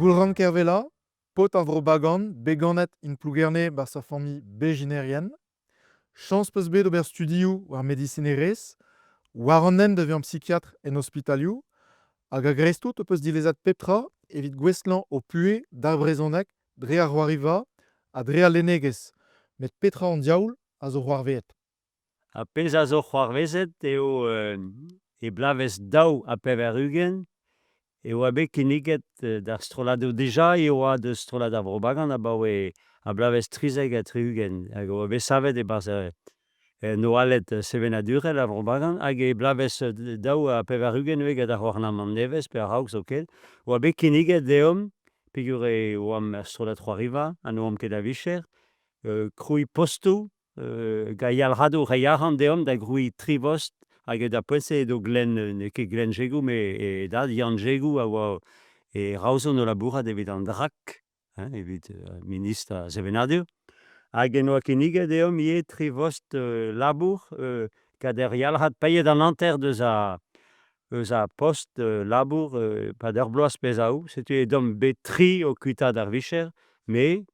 Goulc'han Kervella, paotr ar Vro Bagan, bet ganet en Plougerne 'barzh ur familh bezhinerien. Chañs 'peus bet ober studioù war medisinerezh, war an hent da vezañ psikiatr en ospitalioù, hag a-greiz-tout ho peus dilezet pep tra evit gouestlañ ho puhez d'ar brezhoneg dre ar c'hoariva ha dre al lennegezh. Met petra an diaoul a zo c'hoarvezet? Ar pezh a zo c'hoarvezet eo e bloavezh 82 e oa bet kinniget d'ar strolladoù dija e oa deus strollad ar Vro Bagan abaoe ar bloavezh 73 hag a oa bet savet e-barzh en oaled sevenadurel ar Vro Bagan hag e bloavezh 82 ivez gant ar c'houarnamant nevez pe a-raok zoken oa bet kinniget deomp peogwir e oamp er strollad c'hoariva ha n'oamp ket a-vicher krouiñ postoù Gant yalc'hadoù reiñ arc'hant deomp da grouiñ tri vost hag d'ar poent-se edo Glenn, n'eo ket Glenn Jegou met e dad Yann Jegou a oa e Roazhon o labourat evit an DRAC, hein, evit ministr ar sevenadur. Hag en doa kinniget deomp ivez tri vost labour gant ur yalc'had paeet an hanter deus ar eus ar post labour e-pad ur bloaz pe zaou. Setu edomp bet tri o kuitaat ar vicher, me,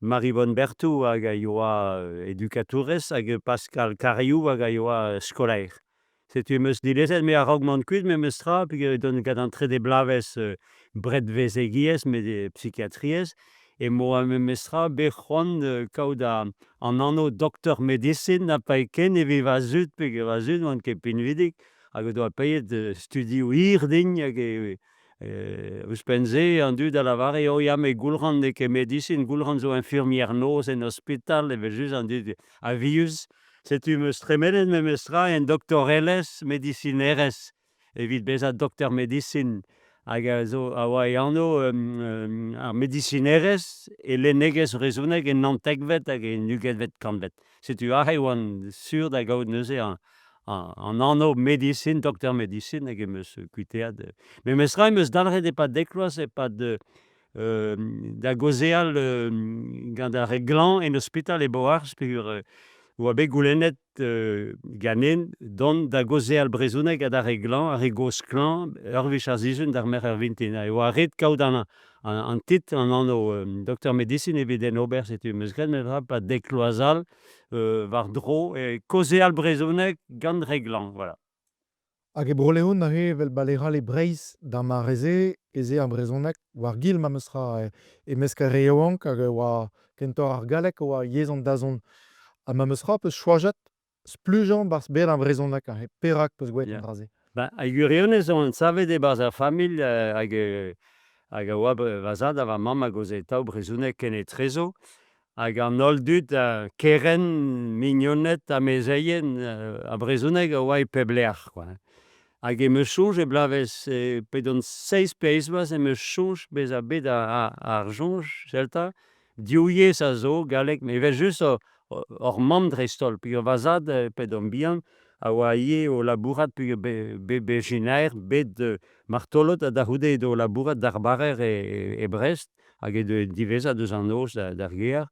Maryvonne Berthou hag a yoa edukatourez hag Pascal Cariou hag a yoa skolaer. Setu em eus dilezet me a-raok mont kuit memes tra peogwir edon gant an trede bloavezh bredvezegiezh met psikiatriezh em boa memes tra bet c'hoant kaout an anv doktor medisin ha pae ken evit va zud peogwir va zud n'oant ket pinvidik hag o doa paeet studioù hir din hag Ouzhpenn-se, an dud a lavare oh ya, met Goulc'han n'eo ket medisin, Goulc'han zo infirmier noz en ospital, evel-just an dud avius. Setu 'm eus tremenet memestra en doktorelezh medisinerezh evit bezañ doktor medisin hag a zo a oa e anv ar medisinerezh e lennegezh vrezhonek en naontekvet hag en ugentvet kantved. Setu aze e oan sur da gaout neuze an anv medisin, doktor medisin, hag em eus kuiteat. Memestra em eus dalc'het e-pad dek vloaz, e-pad da gaozeal gant ar re glañv en ospital e Boarzh peogwir oa bet goulennet ganin dont da gaozeal brezhoneg gant ar re glañv, ar re gozh klañv, ur wech ar sizhun d'ar Merc'her vintin. E oa ret kaout an An titl, an anv doktor medisin evit en ober, setu 'm eus graet memestra 'pad dek vloaz all war-dro kaozeal brezhoneg gant re glañv, voilà. Hag e Bro-Leon neuze, evel baleal e Breizh d'ar mare-se, ez eo ar brezhoneg war-gil memestra e-mesk ar re yaouank hag e oa kentoc'h ar galleg a oa yezh an dazont. Ha memestra 'peus choajet Splujañ 'barzh bed ar brezhoneg aze, perak 'peus gwelet an dra-se? Ba, e gwirionez on savet e-barzh ar familh hag hag a oa va zad ha va mamm a gaoze atav brezhoneg kenetrezo hag an holl dud, kerent, mignoned, amezeien, ar brezhoneg a oa e pep lec'h kwa. Hag em eus soñj e bloavezh p'edon seizh pe eizh vloaz em eus soñj bezañ bet ar soñj selta Div yezh a zo, galleg, met evel-just hor mamm dreist-holl, peogwir va zad, p'edon bihan, a oa ivez o labourat peogwir bet bezhinaer, bet martolod ha da c'houde edo o labourat darbarer e Brest hag edo diwezhat eus an noz d'ar gêr.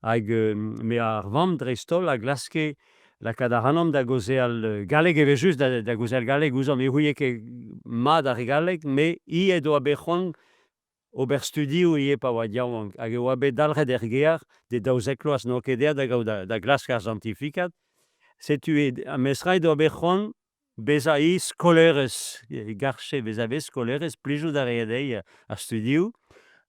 Hag me ar vamm dreist-holl a glaske lakaat ac'hanomp da gaozeal galleg evel-just, da gaozeal galleg ouzhomp. Ne ouie ket mat ar galleg, met hi he doa bet c'hoant ober studioù ivez pa oa yaouank hag e oa bet dalc'het er gêr d'e 12 vloaz n'oa ket aet da gaout da glask ar santifikad. Setu e mestra he doa bet c'hoant bezañ hi skolaerez, e garche bezañ bet skolaerez, plijout a rae dezhi ar studioù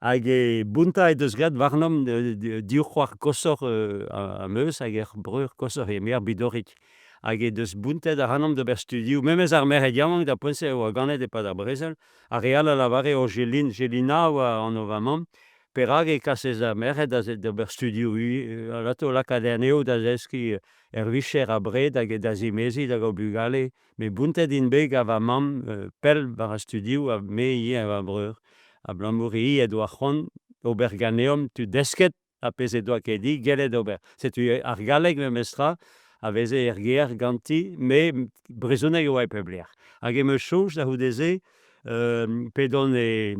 hag e bountañ he deus graet warnomp div c'hoar koshoc'h am eus hag ur breur koshoc'h eo, me ar Bidorig. Hag he deus bountet ac'hanomp d'ober studioù, memes ar merc'hed yaouank d'ar poent-se a oa ganet e-pad ar brezel, Ar re all a lavare oh Jeline, Jelina a oa anv va mamm, perak e kasez ar merc'hed aze d'ober studioù alato lakaat anezho da zeskiñ er vicher abred hag da zimeziñ da gaout bugale. Met bountet int bet gant va mamm pell war ar studioù ha me ivez ha va breur. Abalamour hi he doa c'hoant ober ganeomp tud desket ar pezh he doa ket hi gellet ober. Setu ar galleg memestra a veze er gêr ganti, met brezhoneg e oa e pep lec'h. Hag em eus soñj da c'houde-se, p'edon e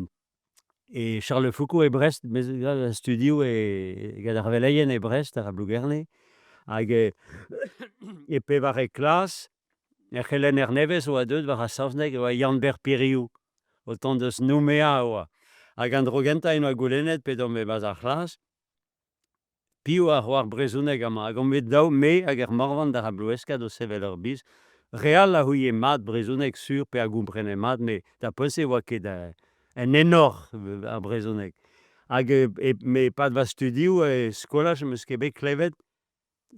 e Charles Foucault e Brest, me zo studioù e gant ar veleien e Brest, ar Blougerne, hag e pevare klas, er c'helenner nevez oa deuet war ar saozneg e oa Yann-Ber Piriou. O tont eus Noumea e oa. Hag an dro gentañ en doa goulennet p'edomp e-barzh ar c'hlas, piv a oar brezhoneg amañ? Hag omp bet daou, me hag ar Morvan da Bloueskad o sevel hor biz. Re all a ouie mat brezhoneg sur pe a gomprene mat met d'ar poent-se ne oa ket un enor ar brezhoneg. Hag me e-pad va studioù e skolaj 'm eus ket bet klevet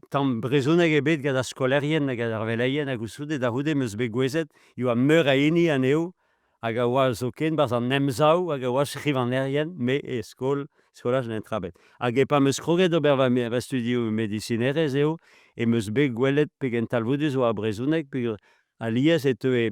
tamm brezhoneg ebet gant ar skolaerien ha gant ar veleien ha koulskoude da c'houde 'm eus bet gouezet e oa meur a hini anezho hag a oa zoken 'barzh an Emsav hag a oa skrivagnerien, me e skol, skolaj netra ebet. Hag e pa 'm eus kroget d'ober va studioù medisinerezh eo em eus bet gwelet pegen talvoudus e oa ar brezhoneg peogwir alies e teue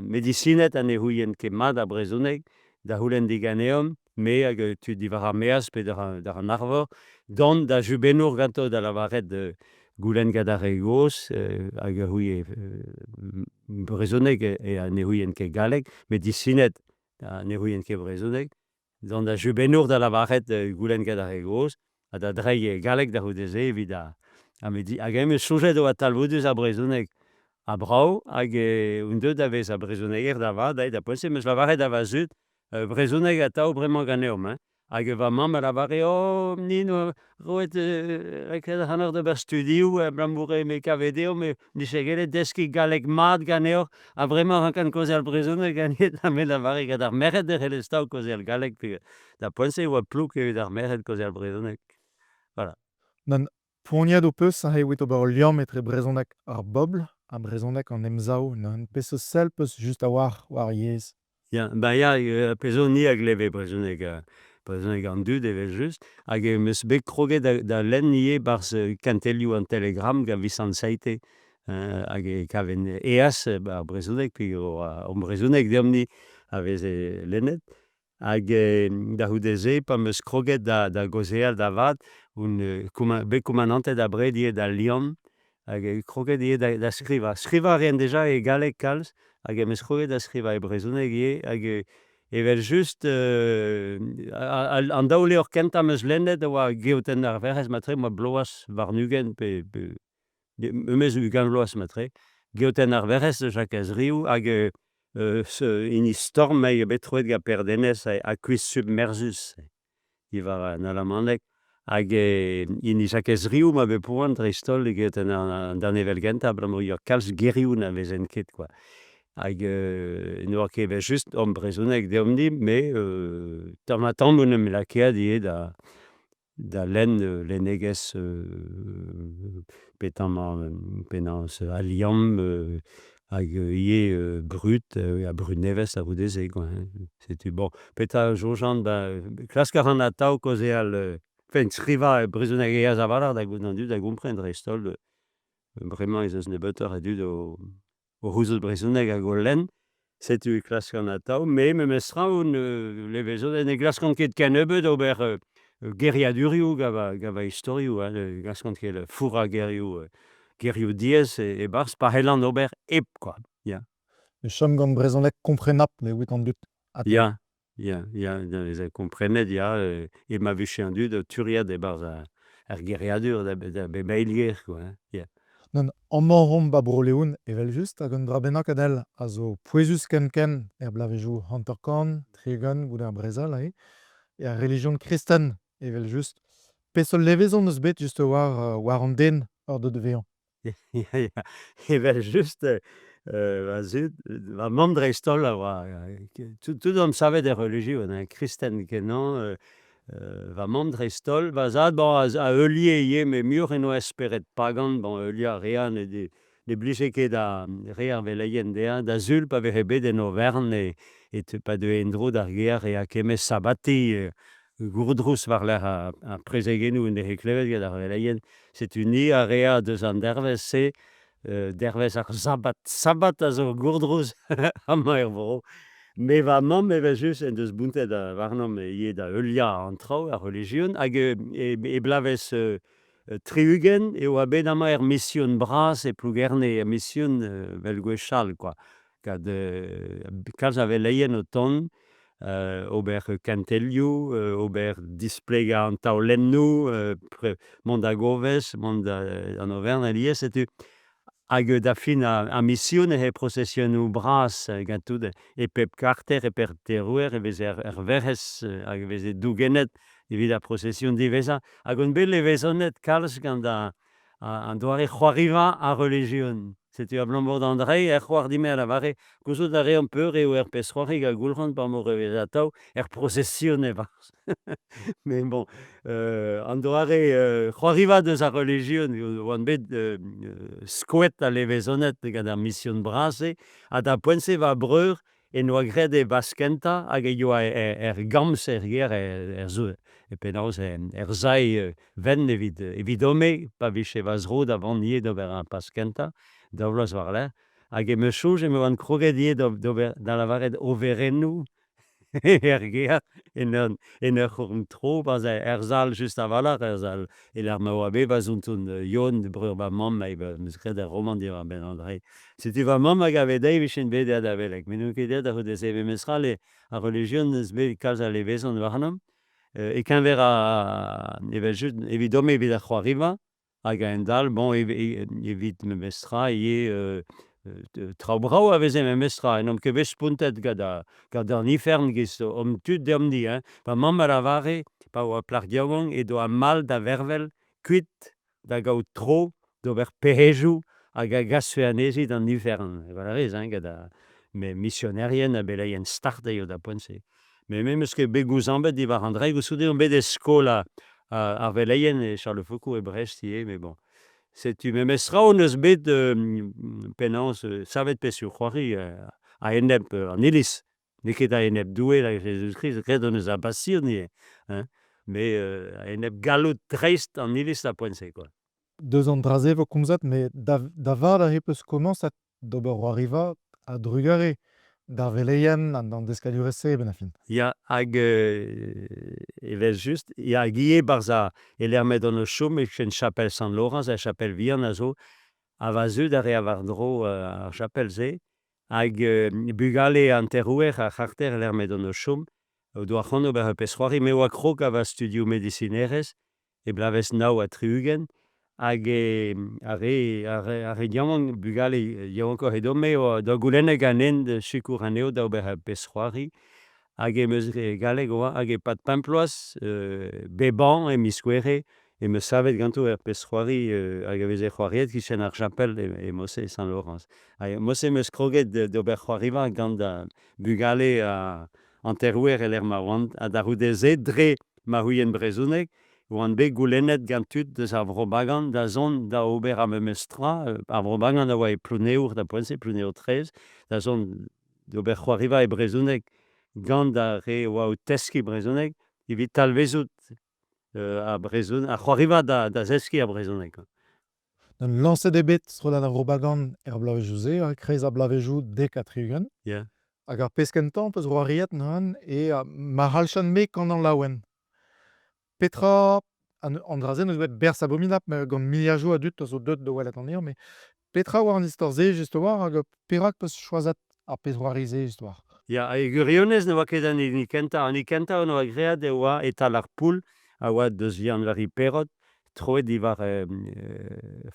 medisined ha ne c'houient ket mat ar brezhoneg da c'houlenn diganeomp, me hag tud diwar ar maez pe diwar an arvor, dont da jubennour ganto da lavaret goulenn gant ar re gozh hag a c'houie brezhoneg ha ne ouient ket galleg, medisined ha ne ouient ket brezhoneg, dont da jubennour da lavaret goulenn gant ar re gozh ha da dreiñ e galleg da c'houde-se evit ar medi. Hag eñ 'm eus soñjet e oa talvoudus ar brezhoneg ha brav hag on deuet da vezañ brezhoneger da vat da poent-se 'm eus lavaret da va zud brezhoneg atav bremañ ganeomp hein. Hag va mamm a lavare oh ni 'noa roet lakaet ac'hanoc'h d'ober studioù abalamour me kave deomp e nije gellet deskiñ galleg mat ganeoc'h ha bremañ e rankan kaozeal brezhoneg ganit ha me lavare gant ar merc'hed e c'hellez 'tav kaozeal galleg peogwir d'ar poent-se e oa plouk evit ar merc'hed kaozeal brezhoneg. Voilà. Nann, poaniet ho peus aze evit ober ul liamm etre brezhoneg ar bobl ha brezhoneg an Emsav neuze. Peseurt sell 'peus just a-walc'h war ar yezh? Ya, ba ya, pezh zo ni a gleve brezhoneg, brezhoneg an dud evel-just, hag em eus bet kroget da lenn ivez 'barzh kentelioù an Telegram gant Visant Seite, hag e kaven aes ar brezhoneg peogwir oa hon brezhoneg deomp-ni a veze lennet. Hag da c'houde-se, pa 'm eus kroget da gaozeal da vat, on bet koumanantet abred ivez d'Al Liamm, hag kroget ivez da skrivañ. Skrivañ a raen deja e galleg kalz, hag em eus kroget da skrivañ e brezhoneg ivez, hag evel-just an daou levr kentañ 'm eus lennet a oa Geotenn ar Werc'hez matre 'moa bloaz warn-ugent pe memes 20 vloaz matre. Geotenn ar Werc'hez de Jakez Riou hag hini Storm eo bet troet gant Per Denez ha Quis Submersus diwar an alamaneg. Hag hini Jakez Riou ma vez poan dreist-holl eget an danevell gentañ abalamour ya kalz gerioù na vezent ket kwa. Hag n'oa ket evel-just hom brezhoneg deomp-ni, met tamm-ha-tamm en em lakaet ivez da lenn lennegezh petamant penaos Al Liamm hag ivez Brud ha Brud Nevez a-c'houde-se kwa hein. Setu bon petra a soñjan ba klask a ran atav kaozeal enfin skrivañ brezhoneg aes a-walc'h da gaout an dud da gompren dreist-holl. Bremañ ez eus nebeutoc'h a dud o c'houzout brezhoneg hag o lenn. Setu e klaskan atav. Me memestra on levezonet ne glaskan ket kennebeut ober geriadurioù gant va istorioù. Hein. Ne glaskan ket fourrañ gerioù gerioù diaes e-barzh pa c'hellan ober hep kwa. Ya. E chom gant brezhoneg komprenapl evit an dud. Ya, ya, ya, da vezañ komprenet, ya, e ma vije an dud o turiat e-barzh ar geriadur da bep eil ger, quoi, hein, ya. Nann, amañ omp ba Bro-Leon evel-just hag un dra bennak all a zo pouezus ken-ken er bloavezhioù 50, 30 goude ar brezel aze, eo ar relijion kristen evel-just. Peseurt levezon eus bet just war an den oc'h deuet da vezañ? Evel-just, va zud, va mamm dreist-holl a oa tout omp savet er relijion, hein, kristen kenañ, va mamm dreist-holl. Va zad, bon, a heulie ivez, met muioc'h en doa spered pagan, bon, heuliañ a rea, ne blije ket re ar veleien dezhañ. Da sul, pa veze bet en overn, e pa deue en-dro d'ar gêr, e kemez sabatiñ gourdrouz war-lerc'h ar prezegennoù en dehe klevet gant ar veleien. Setu ni a rea deus an dervezh-se dervezh ar sabbat. Sabbat a zo gourdrouz amañ er vro. Me va mamm evel-just en deus bountet warnomp ivez da heuliañ an traoù, ar relijion, hag e bloavezh 60 e oa bet amañ er mision bras e Plougerne, er mision 'vel gwechall kwa. Gant kalz a veleien o tont, ober kentelioù, ober displegañ an taolennoù, mont da goves, mont d'an overn alies, setu. Hag da fin ar mision e prosesionoù bras gant tout e pep karter, e pep terouer e veze ar Werc'hez hag e veze dougennet evit ar prosesion diwezhañ. Hag on bet levezonet kalz gant an doare c'hoariva ar relijion. Setu abalamour d'an dra-se er c'hoar din-me a lavare gouzout a reomp peur eo ur pezh-c'hoari gant Goulc'han pa 'mo e vez atav er prosesion e-barzh. Met bon, an doare c'hoariva deus ar relijion oan bet skoet ha levezonet gant ar mision bras-se. Ha d'ar poent-se va breur en doa graet e bask kentañ hag e yoa er gambr-se er gêr, er penaos, er sae wenn evit evidon-me pa vije va zro da vont ivez d'ober ar pask kentañ, daou vloaz war-lerc'h. Hag em eus soñj em oan kroget ivez d'ober da lavaret overennoù er gêr en ur c'horn-tro 'barzh er sal just a-walc'h, er sal e-lec'h ma oa bet va zonton Yon, breur va mamm, em eus graet ur romant diwar-benn an dra-se. Setu va mamm a gave dezhi e vijen bet aet da veleg. Met n'on ket aet da c'houde-se memestra ar relijion n'eus bet kalz a levezon warnomp. E-keñver evel-just evidomp evit ar c'hoariva hag a-hend-all, bon, evit memestra ivez traoù brav a veze memestra. N'omp ket bet spontet gant an ifern giz omp tud deomp-ni hein. Va mamm a lavare pa oa plac'h yaouank he doa mall da vervel kuit da gaout tro d'ober pec'hejoù hag a gasfe anezhi d'an ifern. Evel a rez hein, gant ar misionerien ha beleien start eo d'ar poent-se. Met me 'm eus ket bet gouzañvet diwar an dra koulskoude on bet e skol ar veleien e Charlefoucauld e Brest ivez, met bon. Setu memes tra hon eus bet penaos savet pezhioù-c'hoari a-enep an iliz. N'eo ket a-enep Doue da Jezuz-Krist, graet hon eus ar Basion ivez, hein, met a-enep galloud dreist an iliz d'ar poent-se kwa. Deus an dra-se 'vo komzet, met da vat aze 'peus komañset d'ober c'hoariva a-drugarez d'ar veleien ha d'an deskadurezh-se a-benn ar fin. Ya, hag evel-just, ya, hag ivez 'barzh ar e-lec'h m'edon o chom e-kichen chapel Sant-Lorañs, ar chapel vihan a zo, ha va zud a rea war-dro ar chapel-se, hag bugale an terouer, ar c'harter e-lec'h m'edon o chom, o doa c'hoant ober ur pezh-c'hoari. Me oa krog a va studioù medisinerezh e bloavezh 69, hag ar re, ar re, ar re yaouank, bugale yaouankoc'h edon-me, oa doa goulennet ganin da sikour anezho da ober ur pezh-c'hoari. Hag em eus e galleg oa, hag e-pad pemp bloaz, bep hañv e miz Gouere, em eus savet ganto ur pezh-c'hoari hag a veze c'hoariet e-kichen ar chapel e Mosse, e Sant-Lorañs. Ha e Mosse em eus kroget d'ober c'hoariva gant bugale an terouer e-lec'h ma oant. Ha da c'houde-se, dre ma ouien brezhoneg, oan bet goulennet gant tud deus ar Vro-Bagan da zont da ober ar memes tra. Ar Vro-Bagan a oa e Plouneour da poent-se, Plouneour-Traezh, da zont d'ober c'hoariva e brezhoneg gant ar re a oa o teskiñ brezhoneg evit talvezout ar brezhoneg, ar c'hoariva da zeskiñ ar brezhoneg. Lañset eo bet strollad ar Vro-Bagan er bloavezhioù-se, e-kreiz ar bloavezhioù 70. Ya. Hag ar pezh kentañ 'peus c'hoariet neuze eo Ma c'hallchen-me kanañ laouen. Petra an dra-se n'eus bet berzh abominapl gant miliadoù a dud a zo deuet da welet anezhañ, met petra oa an istor-se just a-walc'h hag perak 'peus choazet ar pezh c'hoari-se just a-walc'h? Ya, e gwirionez ne oa ket an hini kentañ. An hini kentañ hon oa graet e oa e-tal ar poull a oa deus Yann-Vari Perrot, troet diwar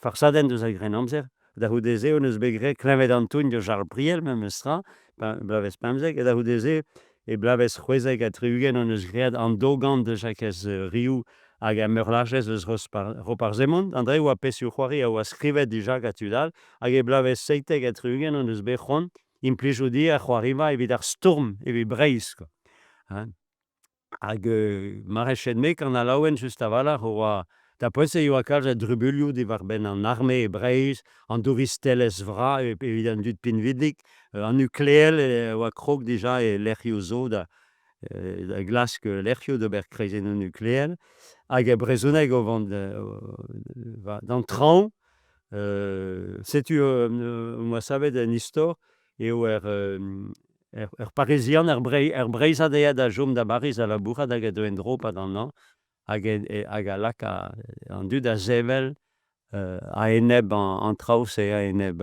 farsadenn deus ar Grennamzer. Da c'houde-se hon eus bet graet kleñved an tougn deus Charles Priel memes tra, bloavezh 15, ha da c'houde-se e bloavezh 76 hon eus graet an dogan deus Jakez Riou hag ar meurlarjez eus Roparz-Hemon. An dra e oa pezhioù-c'hoari a oa skrivet dija gant tud all, hag e bloavezh 77 hon eus bet c'hoant implijout ivez ar c'hoariva evit ar stourm evit Breizh kwa. Hein. Hag mareched-me Kanalaouen just a-walc'h o oa da poent-se e oa kalz a drubuilhoù diwar-benn an arme e Breizh, an douristelezh vras evit an dud pinvidik, an nukleel e oa krog dija e lec'hioù zo da da glask lec'hioù d'ober kreizennoù nukleel, hag ar brezhoneg o vont d'an traoñ. Setu em boa savet un istor eo er Ur Parizian, ur Breizhad aet da chom da Bariz da labourat hag a deu en-dro 'pad an hañv hag a laka an dud da sevel a-enep an traoù-se, a-enep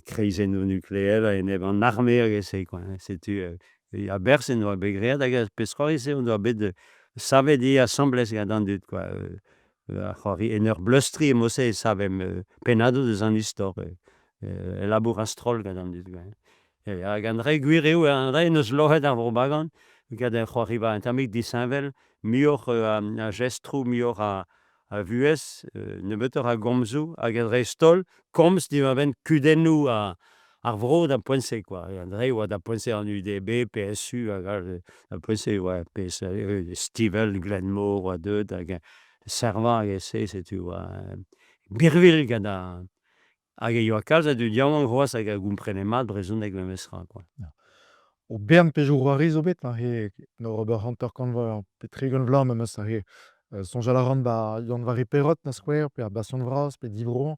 kreizennoù nukleel, a-enep an arme hag e-se kwa. Setu a-berzh en doa bet graet hag ar pezh c'hoari-se hon doa bet savet ivez asambles gant an dud kwa. Ar c'hoari en ur bleustriñ e mod-se e savemp pennadoù deus an istor, e labour a-stroll gant an dud. Hag an dra gwir eo, an dra en deus loc'het ar Vro Bagan gant ur c'hoariva un tammig disheñvel, muioc'h a jestroù, muioc'h a vuhez, nebeutoc'h a gomzoù hag dreist-holl komz diwar-benn kudennoù ar vro d'ar poent-se kwa. An dra e oa d'ar poent-se an UDB, PSU hag all, d'ar poent-se e oa pezh Stivell, Glenmor oa deuet hag Servañ hag e-se setu oa birvilh gant ar hag e yoa kalz a dud yaouank c'hoazh hag a gomprene mat brezhoneg memestra kwa. O bern pezhioù c'hoari zo bet neuze n'oc'h ober 50 vloaz pe 30 vloaz memes neuze. Soñjal a ran 'ba Yann-Vari Perrot da skouer pe ar Basion Vras pe Divroañ.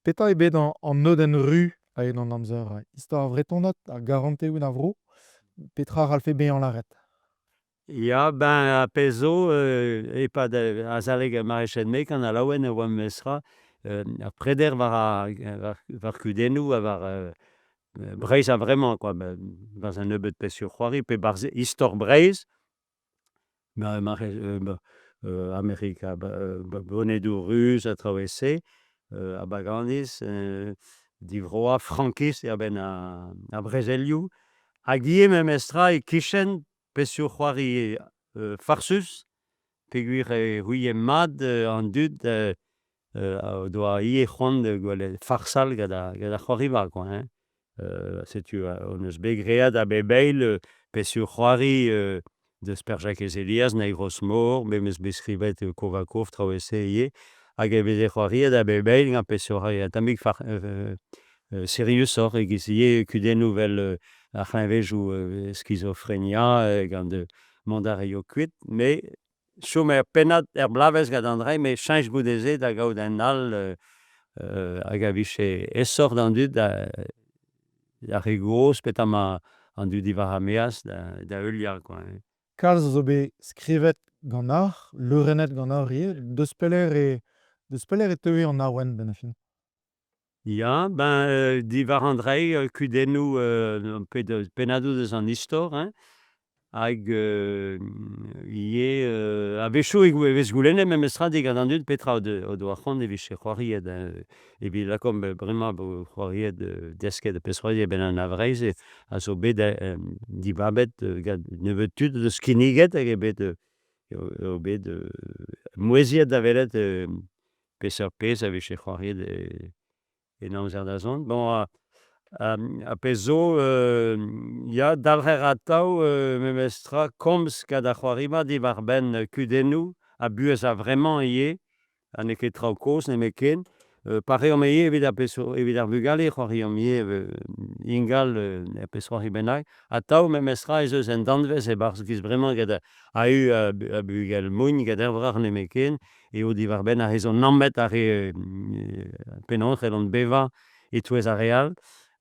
Petra eo bet an neudenn ru a-hed an amzer? Istor ar Vretoned, ar garantez ouzh ar vro? Petra a c'hallfe bezañ lâret? Ya, ben ar pezh zo, e-pad azalek ar mare-me gant al laouen e oa memestra ar preder war ar war kudennoù ha war Breizh a-vremañ kwa, barzh un nebeud pezhioù c'hoari pe barzh istor Breizh, mare Amerika, bonedoù ruz ha traoù e-se, ar Baganiz, divroañ, frankiz a-benn ar brezelioù, hag ivez memestra e-kichen pezhioù c'hoari farsus, peogwir e ouie mat an dud o doa ivez c'hoant da gwelet farsal gant ar c'hoariva kwa hein. Setu hon eus bet graet a bep eil pezhioù c'hoari deus Per-Jakez Helias, Neil Rosmor, me 'm eus bet skrivet Kovakof, traoù e-se ivez, hag e veze c'hoariet a bep eil gant pezhioù c'hoari un tammig siriusoc'h e-giz ivez kudennoù 'vel ar c'hleñvedoù skizofrenia gant mont a raio kuit, met chom ur pennad er bloavezh gant an dra met cheñch goude-se da gaout un all hag a vije aesoc'h d'an dud d'ar re gozh petra an dud diwar ar maez da heuliañ kwa. Kalz a zo bet skrivet ganeoc'h, leurennet ganeoc'h ivez. Deus pelec'h e deus pelec'h e teue an awen benn ar fin? Ya, ben diwar an dra kudennoù pennadoù deus an istor hein, hag ivez a-wechoù e vez goulennet memestra digant an dud petra o doa c'hoant e vije c'hoariet evit lakaomp bremañ vo c'hoariet desket pezh c'hoari a-benn an Avreizh a zo bet dibabet gant nebeut tud o deus kinniget hag eo bet eo bet mouezhiet da welet Peseurt pezh a vije c'hoariet en amzer da zont? Bon, ar pezh zo, ya, dalc'her atav memestra komz gant ar c'hoariva diwar-benn kudennoù ha buhez a-vremañ ivez, ha n'eo ket traoù kozh nemetken. Pa reomp ivez evit ar pezh evit ar vugale e c'hoariomp ivez ingal ur pezh c'hoari bennak. Atav memestra ez eus un danvez e-barzh giz bremañ gant a-u ar bugel mougn gant er wrac'h nemetken. eo diwar-benn ar re zo nammet, ar re penaos c'hellont bevañ e-touez ar re all.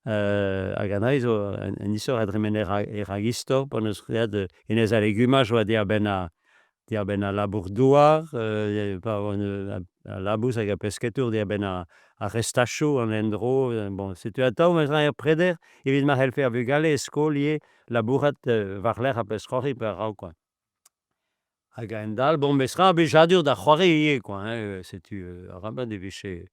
Hag an dra zo un istor a dremen e ragistor pa 'neus graet Enez al legumaj oa diàr-benn ar diàr-benn al labour-douar, pa oa al labous hag ar pesketour diàr-benn ar restachoù, an endro. Bon, setu atav ma ra ur preder evit ma c'hellfe ar vugale e skol ivez labourat war-lerc'h ar pezh-c'hoari pe a-raok kwa. Hag a-hend-all, bon, met tra blijadur da c'hoari ivez kwa hein, setu arabat e vije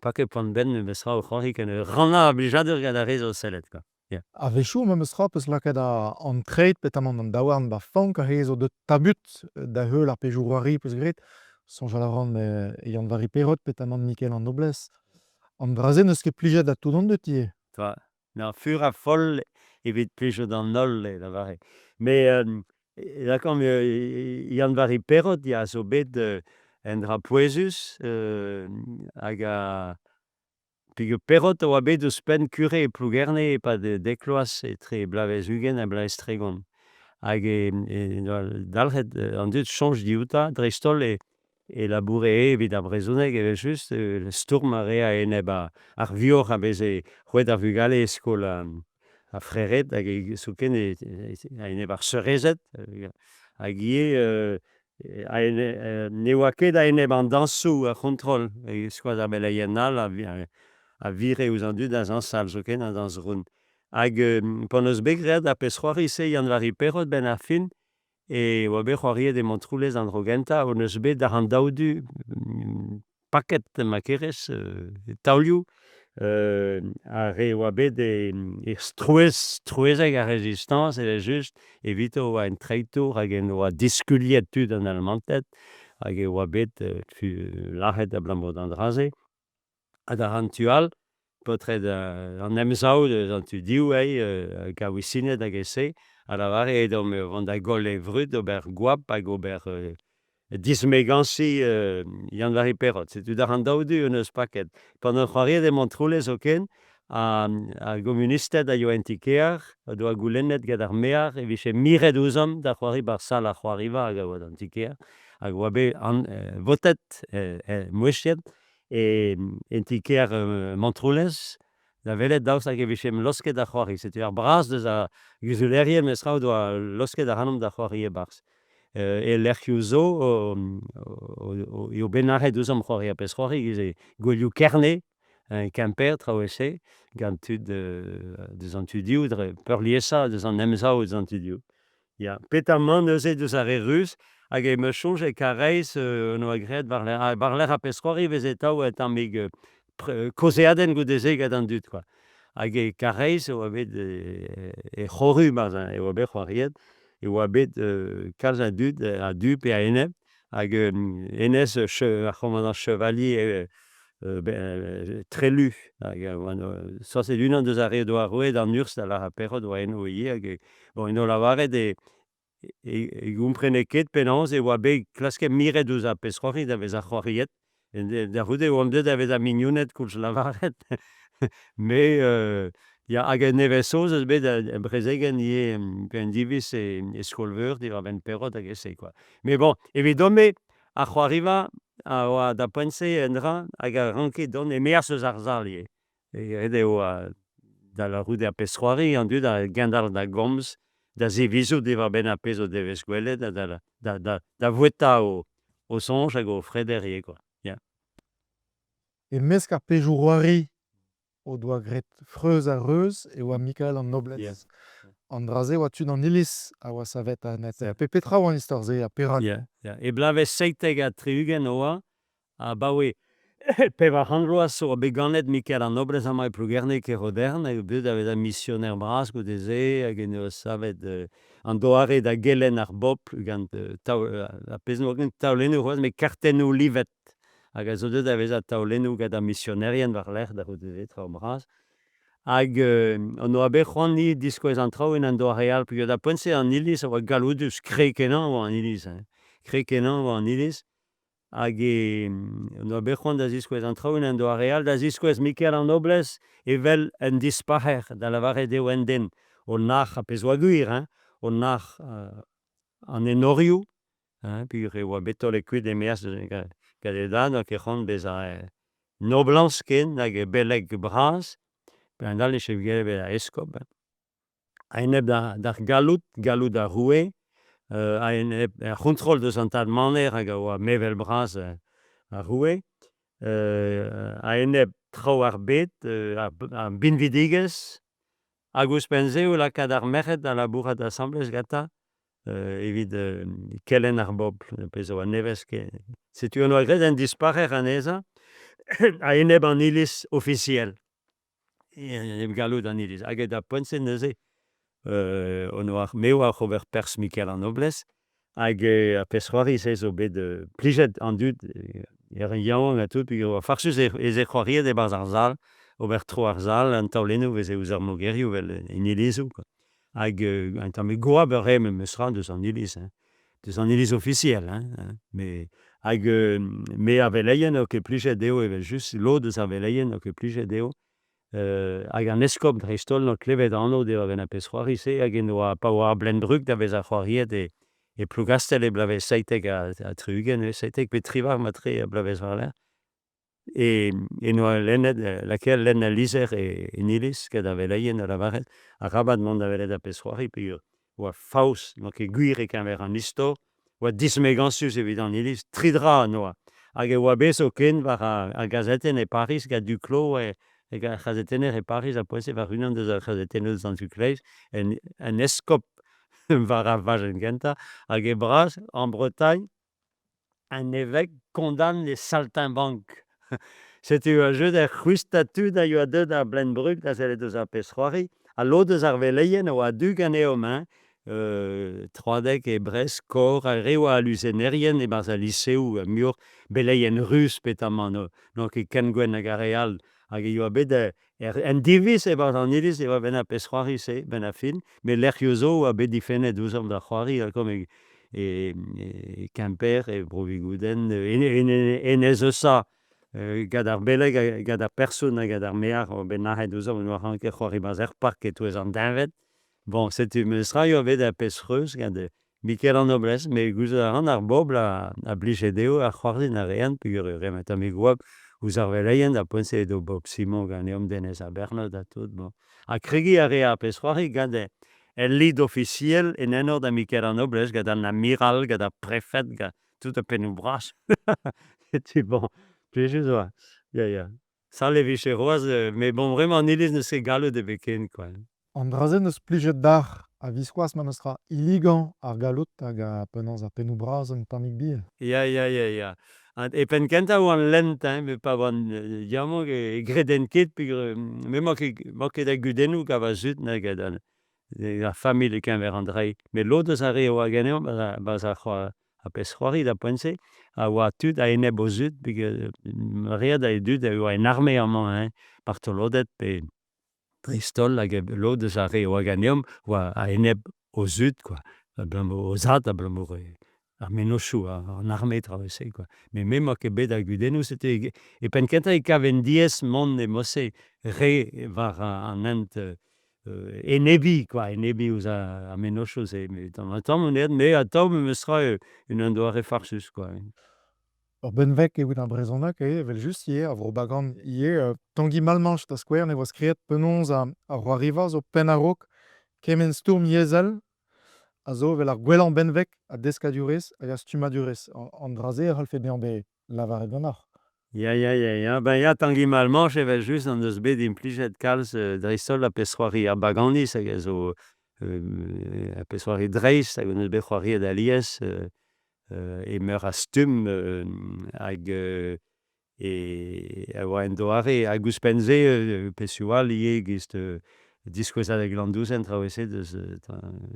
paket poan-benn memestra o c'hoari ken rannañ ar blijadur gant ar re zo o sellet kwa. Ya. A-wechoù memestra 'peus lakaet an treid petamant an daouarn 'ba fank ar re zo deut tabut da heul ar pezhioù c'hoari 'peus graet. Soñjal a ran e Yann-Vari Perrot petamant Mikel an Noblez. An dra-se n'eus ket plijet da tout an dud ivez. Tra, Na fur ha foll evit plijout d'an holl e lavare. Met lakaomp Yann-Vari Perrot ya zo bet un dra pouezus hag a peogwir Perrot a oa bet ouzhpenn kure e Plougerne e-pad dek vloaz etre bloavezh 20 ha bloavezh 30. Hag e doa dalc'het an dud soñj dioutañ dreist-holl e e laboure evit ar brezhoneg evel-just, stourm a rea a-enep ar vioc'h a veze roet d'ar vugale e skol ar frered hag zoken a-enep ar seurezed hag ivez ne oa ket a-enep an dañsoù ar c'hontrol, e-skoaz ar veleien all a vire ouzh an dud da zañsal zoken an dañs round. Hag p'hon eus bet graet ar pezh-c'hoari-se Yann-Vari Perrot 'benn ar fin. e oa bet c'hoariet e Montroulez an dro gentañ hon eus bet àr an daou du paket ma kerez taolioù ar re a oa bet e strouezh strouezheg ar Rezistañs evel-just evito e oa un treitour hag en doa diskuliet tud an Almanted hag e oa bet lazhet abalamour d'an dra-se. Ha da an tu all, paotred an Emsav deus an tu div eo, kaouisined hag e-se, a lavare edomp o vont da goll e vrud, ober goap hag ober dismegañsiñ Yann-Vari Perrot. Setu d'ar an daou du hon eus paket. Pan on c'hoariet e Montroulez zoken, ar gomunisted a yoa en ti-kêr o doa goulennet gant ar maer e vije miret ouzhomp da c'hoari 'barzh sal ar c'hoariva hag a oa d'an ti-kêr hag oa bet votet, mouezhiet en ti-kêr Montroulez da welet daoust hag e vijemp laosket da c'hoari. Setu ar braz deus ar guzulerien memestra o doa laosket ac'hanomp da c'hoari e-barzh. E lec'hioù zo eo bet nac'het ouzhomp c'hoari ar pezh-c'hoari, giz e gouelioù Kerne, Kemper, traoù e-se, gant tud deus an tudioù, dre peurliesañ deus an Emsav deus an tudioù. Ya, petra 'mañ neuze deus ar re ruz? Hag em eus soñj e Karaez hon oa graet war-lerc'h war-lerc'h ar pezh-c'hoari e veze atav un tammig kaozeadenn goude-se gant an dud kwa. Hag e Karaez e oa bet e c'horu ma'z e oa bet c'hoariet, e oa bet kalz a dud a-du pe a-enep hag hennezh ar c'homandant Chevalier Trelu hag sañset unan deus ar re o doa roet an urzh da lâret Perrot oa eno ivez hag bon en doa lavaret e e gomprene ket penaos e oa bet klasket miret ouzh ar pezh-c'hoari da vezañ c'hoariet. Da c'houde e oamp deuet da vezañ mignoned koulz lavaret. Me ya hag en nevez-zo 'z eus bet ur brezegenn ivez pe un diviz e skol-veur diwar-benn Perrot hag e-se kwa. Met bon, evidon-me Ar c'hoariva a oa da poent-se un dra hag a ranke dont e-maez eus ar sal ivez. Ret eo da lavarout er pezh-c'hoari an dud a gendalc'h da gomz, da zivizout diwar-benn ar pezh o devez gwelet ha da voueta o soñj hag o freder ivez kwa. Ya. E-mesk ar pezhioù-c'hoari o doa graet freuz ha reuz e oa Mikael an Nobletz. An dra-se oa tud an iliz a oa savet a-net. Petra oa an istor-se ha perak? Yeah, yeah. E bloavezh 77 oa, abaoe 400 vloaz oa bet ganet Mikael an Nobletz amañ e Plougerne, Kerodern, hag deuet da vezañ misioner bras goude-se, hag en deus savet an doare da gelenn ar bobl gant ar pezh n'oa ket taolennoù c'hoazh, met kartennoù livet. Hag a zo deuet da vezañ taolennoù gant ar misionerien war-lerc'h da c'houde-se, traoù bras. Hag hon doa bet c'hoant-ni diskouez an traoù en un doare all peogwir da poent-se an iliz a oa galloudus, kreñv-kenañ e oa an iliz, hein. Kreñv-kenañ e oa an iliz. Hag hon doa bet c'hoant da ziskouez an traoù en un doare all, da ziskouez Mikael an Noblez evel un dispac'her, da lavaret eo un den o nac'h, ar pezh oa gwir, hein, o nac'h an enorioù, Hein, peogwir e oa bet taolet kuit e-maez gant e dad, n'oa ket c'hoant bezañ noblañs ken hag beleg bras, pe an all e vije gellet bezañ eskob. A-enep d'ar galloud, galloud ar roue, a-enep ar c'hontrol deus an tad maner hag a oa mevel bras ar roue, a-enep traoù ar bed, ar binvidigezh, hag ouzhpenn-se o lakaat ar merc'hed da labourat asambles gantañ evit kelenn ar bobl, pezh a oa nevez. Setu en doa graet un dispac'her anezhañ a-enep an iliz ofisiel, enep galloud an iliz. Hag d'ar poent-se neuze on oa me oa oc'h ober perzh Mikael an Noblez, hag ar pezh-c'hoari-se zo bet plijet an dud er yaouank ha tout, peogwir e oa farsus ez eo c'hoariet e-barzh ar sal, ober tro ar sal, an taolennoù 'veze ouzh ar mogerioù 'vel en ilizoù kwa. Hag un tammig goap a rae memes tra deus an iliz, hein, deus an iliz ofisiel, hein, me hag me ar veleien n'eo ket plijet dezho evel-just, lod eus ar veleien n'eo ket plijet dezho, hag an eskob dreist-holl n'oa klevet anv diwar-benn ar pezh-c'hoari-se hag en doa pa oa ar Bleun-Brug da vezañ c'hoariet e e Plougastell e bloavezh 77, 77 pe 18 matre er bloavezh war-lerc'h. E-noa lennet, lakaet lenn al lizher en iliz gant ar veleien da lavaret arabat mont da welet ar pezh-c'hoari peogwir oa faos, n'oa ket gwir e-keñver an istor, oa dismegañsus evit an iliz, tri dra 'noa. Hag e oa bet zoken war ar gazetenn e Pariz gant Duclos, ar c'hazetenner e Pariz a poueze war unan deus ar c'hazetennoù eus an tu kleiz, un eskob War ar bajenn gentañ hag e bras, en Bretagne, un évêque condamne les saltimbanques. Setu ur jeu da c'hwistañ tud a yoa deuet ar Bleun-Brug da sellet eus ar pezh-c'hoari. Ha lod eus ar veleien a oa a-du ganeomp hein. Troadeg e Brest, Kor, ar re oa aluzennerien e-barzh al liseoù, muioc'h beleien ruz petamant, n'oa ket ken gwenn hag ar re all. Hag e yoa bet en diviz e-barzh an iliz e oa benn ar pezh-c'hoari-se, benn ar fin. Met lec'hioù zo a oa bet difennet ouzhomp da c'hoari, lakaomp e Kemper, e Bro-Vigoudenn, Enez-Eusa, gant ar beleg, gant ar person ha gant ar maer oa bet nac'het ouzhomp e oa ranket c'hoari 'barzh er park e-touez an deñved. Bon, setu memestra e oa bet ar pezh freuz gant Mikel an Noblez, met gouzout a ran ar bobl a blije dezho ar c'hoarzhin a reent peogwir e reent un tammig goap ouzh ar veleien, d'ar poent-se edo Bob Simon ganeomp, Denez Abernot ha tout. Bon. Ha kregiñ a rea ar pezh-c'hoari gant el lid ofisiel en enor da Mikel an Noblez, gant an amiral, gant ar prefed, gant tout ar pennoù bras. Setu bon, plijus oa. Ya, ya. Sal e vije c'hoazh, met bon, bremañ an iliz n'eus ket galloud ebet ken, quoi. An dra-se 'neus plijet deoc'h a-viskoazh memestra hilligañ ar galloud hag penaos ar pennoù bras un tammig bihan. Ya, ya, ya, ya. E penn kentañ oan lent, hein, met pa oan yaouank e greden ket peogwir me 'mañ ket 'mañ ket a gudennoù gant va zud na gant ar familh e-keñver an dra-se. Met lod eus ar re a oa ganeomp 'barzh ar ar pezh c'hoari d'ar poent-se a oa tud a-enep o zud peogwir read e dud a oa en arme amañ hein, martoloded pe dreist-holl hag lod eus ar re a oa ganeomp oa a-enep o zud kwa, abalamour o zad abalamour ar mennozhioù an arme traoù-se kwa. Met me 'moa ket bet a gudennoù setu e penn kentañ e kaven diaes mont e mod-se re war an hent enebiñ kwa, enebiñ ouzh ar mennozhioù-se. Met tamm-ha-tamm on aet me atav memestra en un doare farsus kwa. Ur benveg evit ar brezhoneg eo evel-just ivez, ar Vro-Bagan ivez. Tangi Malmanche da skouer ne oa skrivet penaos ar c'hoariva zo penn a-raok kement stourm yezhel a zo evel ar gwellañ benveg a deskadurezh hag a stummadurezh. An dra-se a c'hallfe bezañ bet lavaret ganeoc'h. Ya, ya, ya, ya. Ben ya, Tangi Malmanche evel-just en deus bet implijet kalz dreist-holl ar pezh-c'hoari ar Baganiz hag a zo ar pezh-c'hoari dreist hag en deus bet c'hoariet alies e meur a stumm hag e a oa en doare hag ouzhpenn-se pezhioù all ivez e-giz diskouezadeg Landouzen traoù-se deus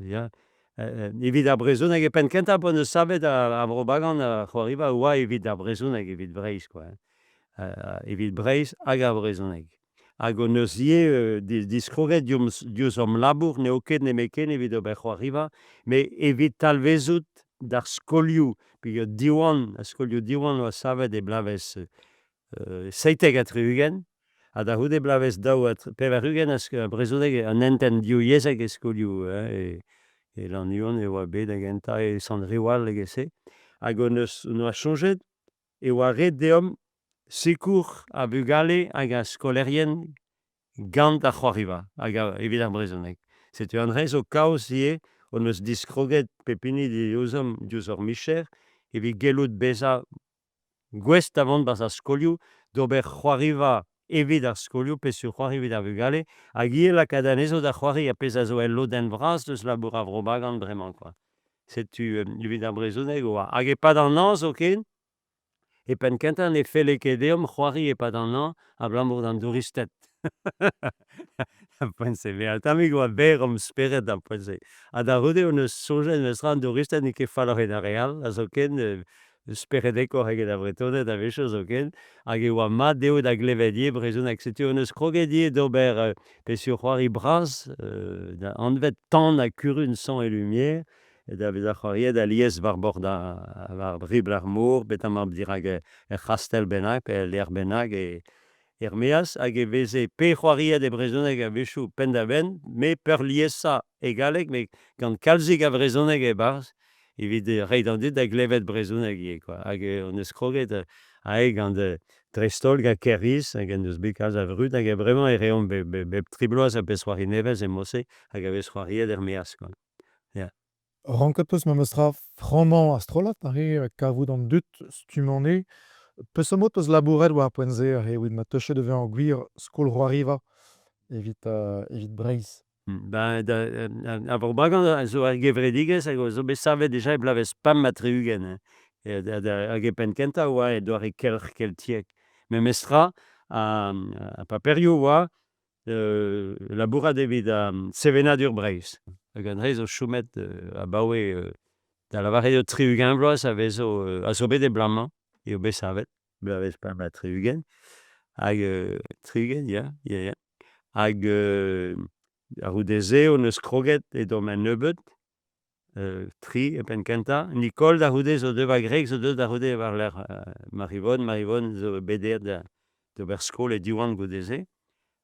ya evit ar brezhoneg e penn kentañ p'hon eus savet ar Vro Bagan ar c'hoariva oa evit ar brezhoneg evit Breizh kwa evit Breizh hag ar brezhoneg. Hag hon eus ivez diskroget diouzh hom labour n'eo ket nemetken evit ober c'hoariva, met evit talvezout d'ar skolioù, peogwir Diwan, ar skolioù Diwan oa savet e bloavezh 77, ha da c'houde bloavezh 82 ar brezhoneg an hentenn divyezhek e skolioù e Lannuon e oa bet da gentañ, e Sant-Riwal hag e-se. Hag hon eus hon oa soñjet e oa ret deomp sikour ar vugale hag ar skolaerien gant ar c'hoariva hag evit ar brezhoneg. Setu an dra zo kaoz ivez hon eus diskroget pep hini diouzhomp diouzh hor micher evit gellout bezañ gouest da vont 'barzh ar skolioù d'ober c'hoariva evit ar skolioù, peseurt c'hoari evit ar vugale hag ivez lakaat anezho da c'hoari ar pezh a zo el lodenn vras deus labour ar Vro-Bagan bremañ kwa. Setu evit ar brezhoneg oa. Hag e-pad an hañv zoken, e penn kentañ ne felle ket deomp c'hoari e-pad an hañv abalamour d'an douristed. Ar poent-se, met un tammig oa berr hom spered d'ar poent-se. Ha da c'houde hon eus soñjet memestra an douristed n'eo ket falloc'h evit ar re all, ha zoken speredekoc'h eget ar Vretoned a-wechoù zoken, hag e oa mat dezho da glevet ivez brezhoneg. Setu hon eus kroget ivez d'ober pezhioù c'hoari bras, da anvet Tan ha Kurun Sang et Lumière, da vezañ c'hoariet alies war bord war ribl ar mor, betamant dirak ur c'hastell bennak pe ul lec'h bennak e er-maez hag e veze pe c'hoariet e brezhoneg a-wechoù penn-da-benn, met peurliesañ e galleg, met gant kalzik a vrezhoneg e-barzh evit reiñ d'an dud da glevet brezhoneg ivez kwa. Hag hon eus kroget aze gant dreist-holl gant Kêr-Iz hag en deus bet kalz a vrud hag bremañ e reomp bep tri bloaz ur pezh c'hoari nevez e mod-se hag a vez c'hoariet er-maez kwa. Ya. Ranket 'peus memestra frammañ ar strollad aze, kavout an dud, stummañ anezhe. Peseurt mod 'peus labouret war ar poent-se aze evit ma teufe da vezañ gwir skol c'hoariva evit evit Breizh? Ben da ar Vro Bagan a zo ur gevredigezh hag a zo bet savet dija e bloavezh 65 hein. Hag e penn-kentañ e oa e doare kelc'h keltiek. Memestra, ar paperioù oa labourat evit sevenadur Breizh. Hag an dra zo chomet abaoe da lavaret eo 60 vloaz a vezo a zo bet e bloaz-mañ eo bet savet, bloavezh 65. Hag 60, ya, ya, ya. Hag a-c'houde-se hon eus kroget edomp un nebeud, tri e penn-kentañ. Nicole da c'houde zo deuet, va gwreg zo deuet da c'houde war-lerc'h Marivonne. Marivonne zo bet aet d'ober skol e Diwan goude-se.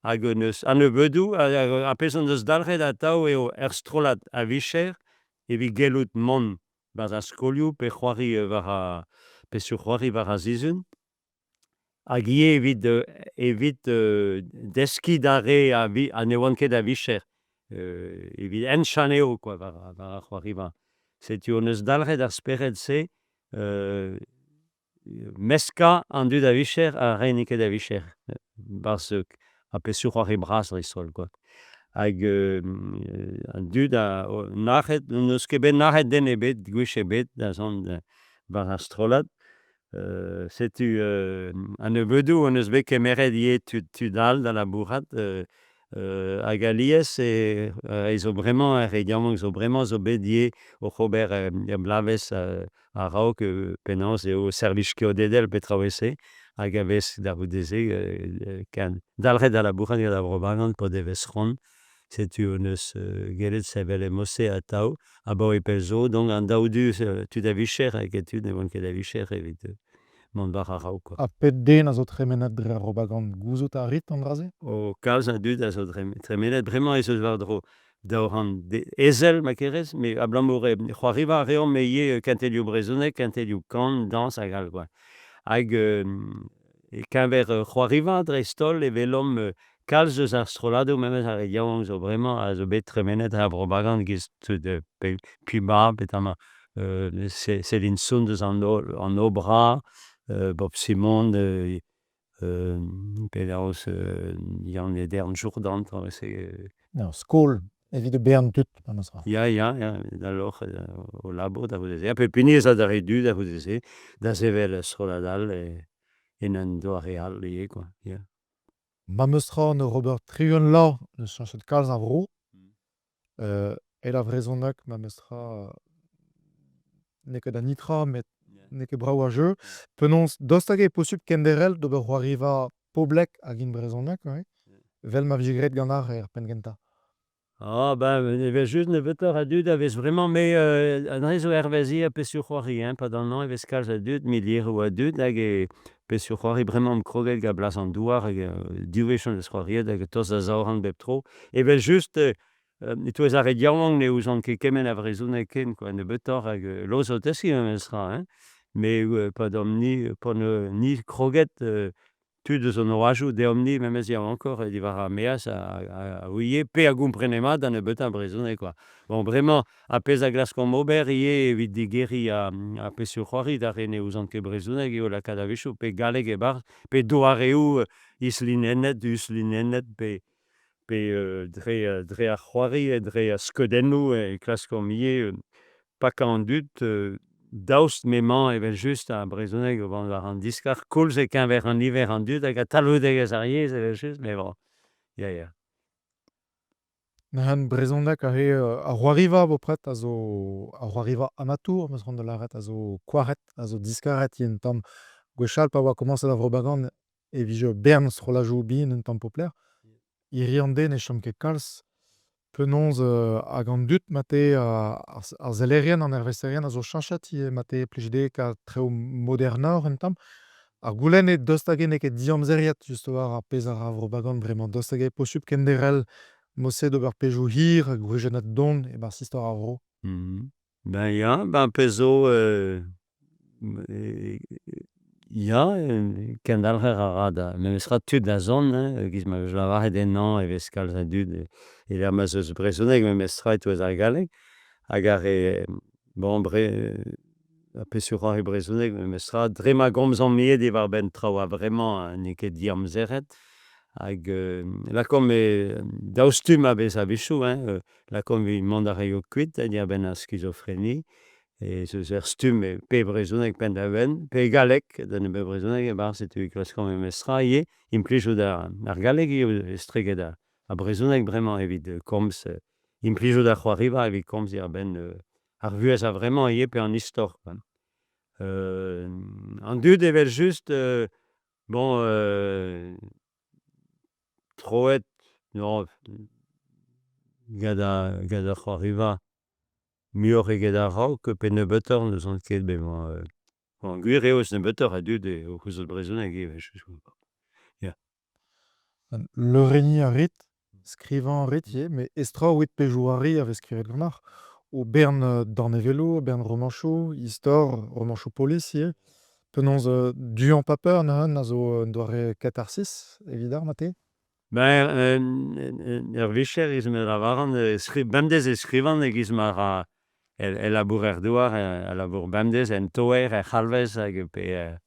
Hag hon eus a-nebeudoù, ar pezh hon eus dalc'het atav eo ur strollad a-vicher evit gellout mont 'barzh ar skolioù pe c'hoari war ar pezhioù-c'hoari war ar sizhun. Hag ivez evit evit deskiñ d'ar re ha ne oant ket a-vicher evit henchañ anezho kwa war ar c'hoariva. Setu hon eus dalc'het ar spered-se meskañ an dud a-vicher ha re n'int ket a-vicher 'barzh ar pezhioù-c'hoari bras dreist-holl kwa. Hag an dud a nac'het n'eus ket bet nac'het den ebet gwech ebet da zont war ar strollad. Setu a-nebeudoù hon eus bet kemeret ivez tud tud all da labourat hag alies e zo bremañ ar re yaouank zo bremañ zo bet ivez oc'h ober ur bloavezh a-raok penaos eo servij keodedel pe traoù e-se hag a vez da c'houde-se dalc'het da labourat gant ar Vro Bagan pa devez c'hoant. Setu hon eus gellet sevel e-mod-se atav abaoe pell zo. Donc an daou du tud a-vicher hag tud ne oant ket a-vicher evit mont war a-raok. Ha pet den a zo tremenet dre ar Vro Bagan? Gouzout a rit an dra-se? O, kalz a dud a zo tremenet. Bremañ ez eus war-dro 200 ezel ma kerez, met abalamour c'hoariva a reomp ivez kentelioù brezhoneg, kentelioù kan, dañs hag all kwa. Hag E-keñver c'hoariva dreist-holl e welomp kalz eus ar strolladoù memes ar re yaouank zo bremañ a zo bet tremenet er Vro Bagan giz tud Puma petra Céline Soun deus an Obra, Bob Simon, penaos Yann Edern Jourdan, se. Ur skol evit e bern tud, memes tra. Ya, ya, ya, da loc'h o labour da c'houde-se. Ha pep hini ez a d'ar re du da c'houde-se, da sevel ur strollad all en un doare all ivez kwa, ya. Ma 'meus tra en ur ober 60 vloaz n'eus cheñchet kalz a vro. El ar brezhoneg memes tra n'eo ket da netra met n'eo ket brav ar jeu. Penaos daoust hag eo posupl kenderc'hel d'ober c'hoariva poblek hag int brezhoneg 'vel ma vije graet ganeoc'h er penn-kentañ? Ah ben evel-just nebeutoc'h a dud a vez bremañ met an dra zo hervez ivez peseurt c'hoari hein, 'pad an hañv e vez kalz a dud, milieroù a dud hag e peseurt c'hoari bremañ omp kroget gant blas an douar hag div wech hon eus c'hoariet hag tost da zaou-c'hant bep tro. Evel-just e-touez ar re yaouank ne ouzont ket kement a vrezhoneg ken kwa, nebeutoc'h hag lod zo deskiñ memestra hein, met pad omp-ni p'hon ni kroget tud eus an oajoù deomp-ni memes yaouankoc'h diwar ar maez a ouie pe a gomprene mat da nebeutañ brezhoneg kwa. Bon bremañ ar pezh a glaskomp ober ivez evit digeriñ ar pezhioù-c'hoari d'ar re ne ouzont ket brezhoneg eo lakaat a-wechoù pe galleg e-barzh pe doareoù islinennet, uslinennet pe pe dre dre ar c'hoari dre ar skeudennoù e klaskomp ivez pakañ an dud daoust m'emañ evel-just ar brezhoneg o vont war an diskar koulz e-keñver an niver an dud hag talvoudegezh ar yezh evel-just met bon ya ya. Neuze brezhoneg aze ar c'hoariva bepred a zo ar c'hoariva amatour 'm eus c'hoant da lâret a zo koaret a zo diskaret ivez un tamm. Gwechall pa oa komañset ar Vro Bagan e vije ur bern strollajoù bihan un tamm popler. Hiriv an deiz ne chom ket kalz. Penaos hag an dud mat-eo ar sellerien, an ervesterien a zo cheñchet ivez mat-eo plij dezhe kaout traoù modernoc'h un tamm. Ar goulenn eo daoust hag-eñ n'eo ket diamzeriet just war ar pezh a ra Vro Bagan bremañ. Daoust hag eo posupl kenderc'hel mod-se d'ober pezhioù hir ha gwriziennet don e-barzh istor ar vro? Ben ya, ben pezh zo ya, kendalc'her a ra da memestra tud da zont hein, e-giz ma vez lavaret ennañ e vez kalz a dud e-lec'h ma'z eus brezhoneg memestra e-touez ar galleg hag ar re bon bre ar pezhioù c'hoari brezhoneg memestra dre ma gomzomp ivez diwar-benn traoù a-vremañ n'eo ket diamzeret. Hag lakaomp daou stumm a vez a-wechoù hein, lakaomp evit mont a raio kuit diwar-benn ar skizofreni ez eus ur stumm pe brezhoneg penn-da-benn pe galleg da nebeut brezhoneg e-barzh setu e klaskomp memestra ivez implijout ar galleg ivez estreget ar brezhoneg bremañ evit komz implijout ar c'hoariva evit komz diwar-benn ar vuhez a-vremañ ivez pe an istor kwa. An dud evel-just bon troet non gant ar gant ar c'hoariva muioc'h eget a-raok pe nebeutoc'h n'ouzon ket bet bon gwir eo eus nebeutoc'h a dud o c'houzout brezhoneg ivez ya. Leurenniñ a rit, skrivañ a rit ivez, met estroc'h evit pezhioù-c'hoari a vez skrivet ganeoc'h. O bern danevelloù, o bern romanchoù, istor, romanchoù polis ivez. Penaos duañ paper neuze a zo un doare katarsis evidoc'h marteze? Ben, ur vicher e me lavaran, bemdez e skrivan e-giz ma ra el labourer-douar, a labour bemdez en toer, er c'halvez hag pe er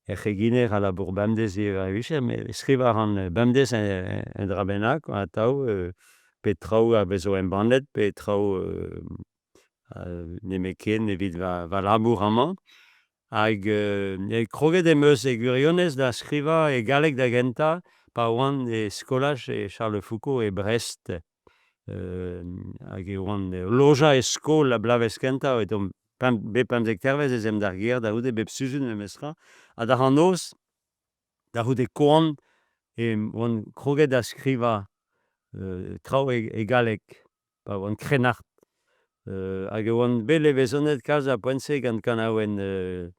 c'heginer a labour bemdez ivez war e vicher, met skrivañ a ran bemdez un dra bennak atav, pe traoù a vezo embannet, pe traoù nemetken evit va labour amañ. Hag kroget em eus e gwirionez da skrivañ e galleg da gentañ pa oan e skolaj e Charles Foucault e Brest. Hag e oan o lojañ e skol ar bloavezh kentañ, edomp bep 15 dervezh ez aemp d'ar gêr da c'houde bep sizhun memestra. Ha da an noz, da c'houde koan, e oan kroget da skrivañ traoù e galleg. Pa oan krennard. Hag e oan bet levezonet kalz ar poent-se gant kanaouenn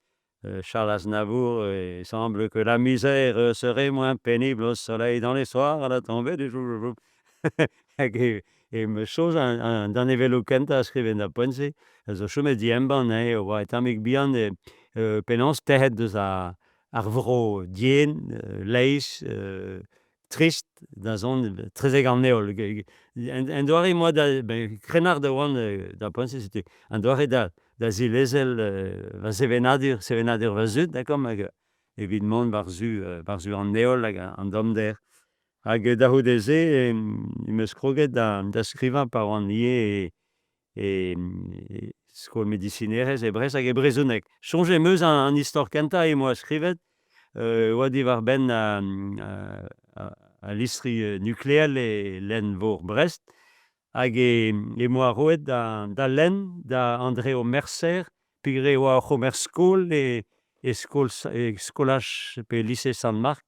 Charles Aznavour, Il semble que la misère serait moins pénible au soleil dans les soirs à la tombée du jour. Hag e em eus soñj an danevelloù kentañ a skriven d'ar poent-se a zo chomet diembann hein, e oa un tammig bihan penaos tec'het deus ar vro yen, leizh, trist da zont 'trezek an heol. En doare 'moa da krennard e oan d'ar poent-se, setu an doare da zilezel va sevenadur, sevenadur va zud, d'accord, hag evit mont war-zu war-zu an heol hag an dommder. Hag da c'houde-se em eus kroget da skrivañ pa oan ivez e skol medisinerezh e Brest hag e brezhoneg. Soñj em eus an istor kentañ em boa skrivet e oa diwar-benn al listri nukleel e lenn-vor Brest hag em boa roet da lenn da Andreo Merser peogwir e oa oc'h ober skol e skol e skolaj pe lise Sant-Mark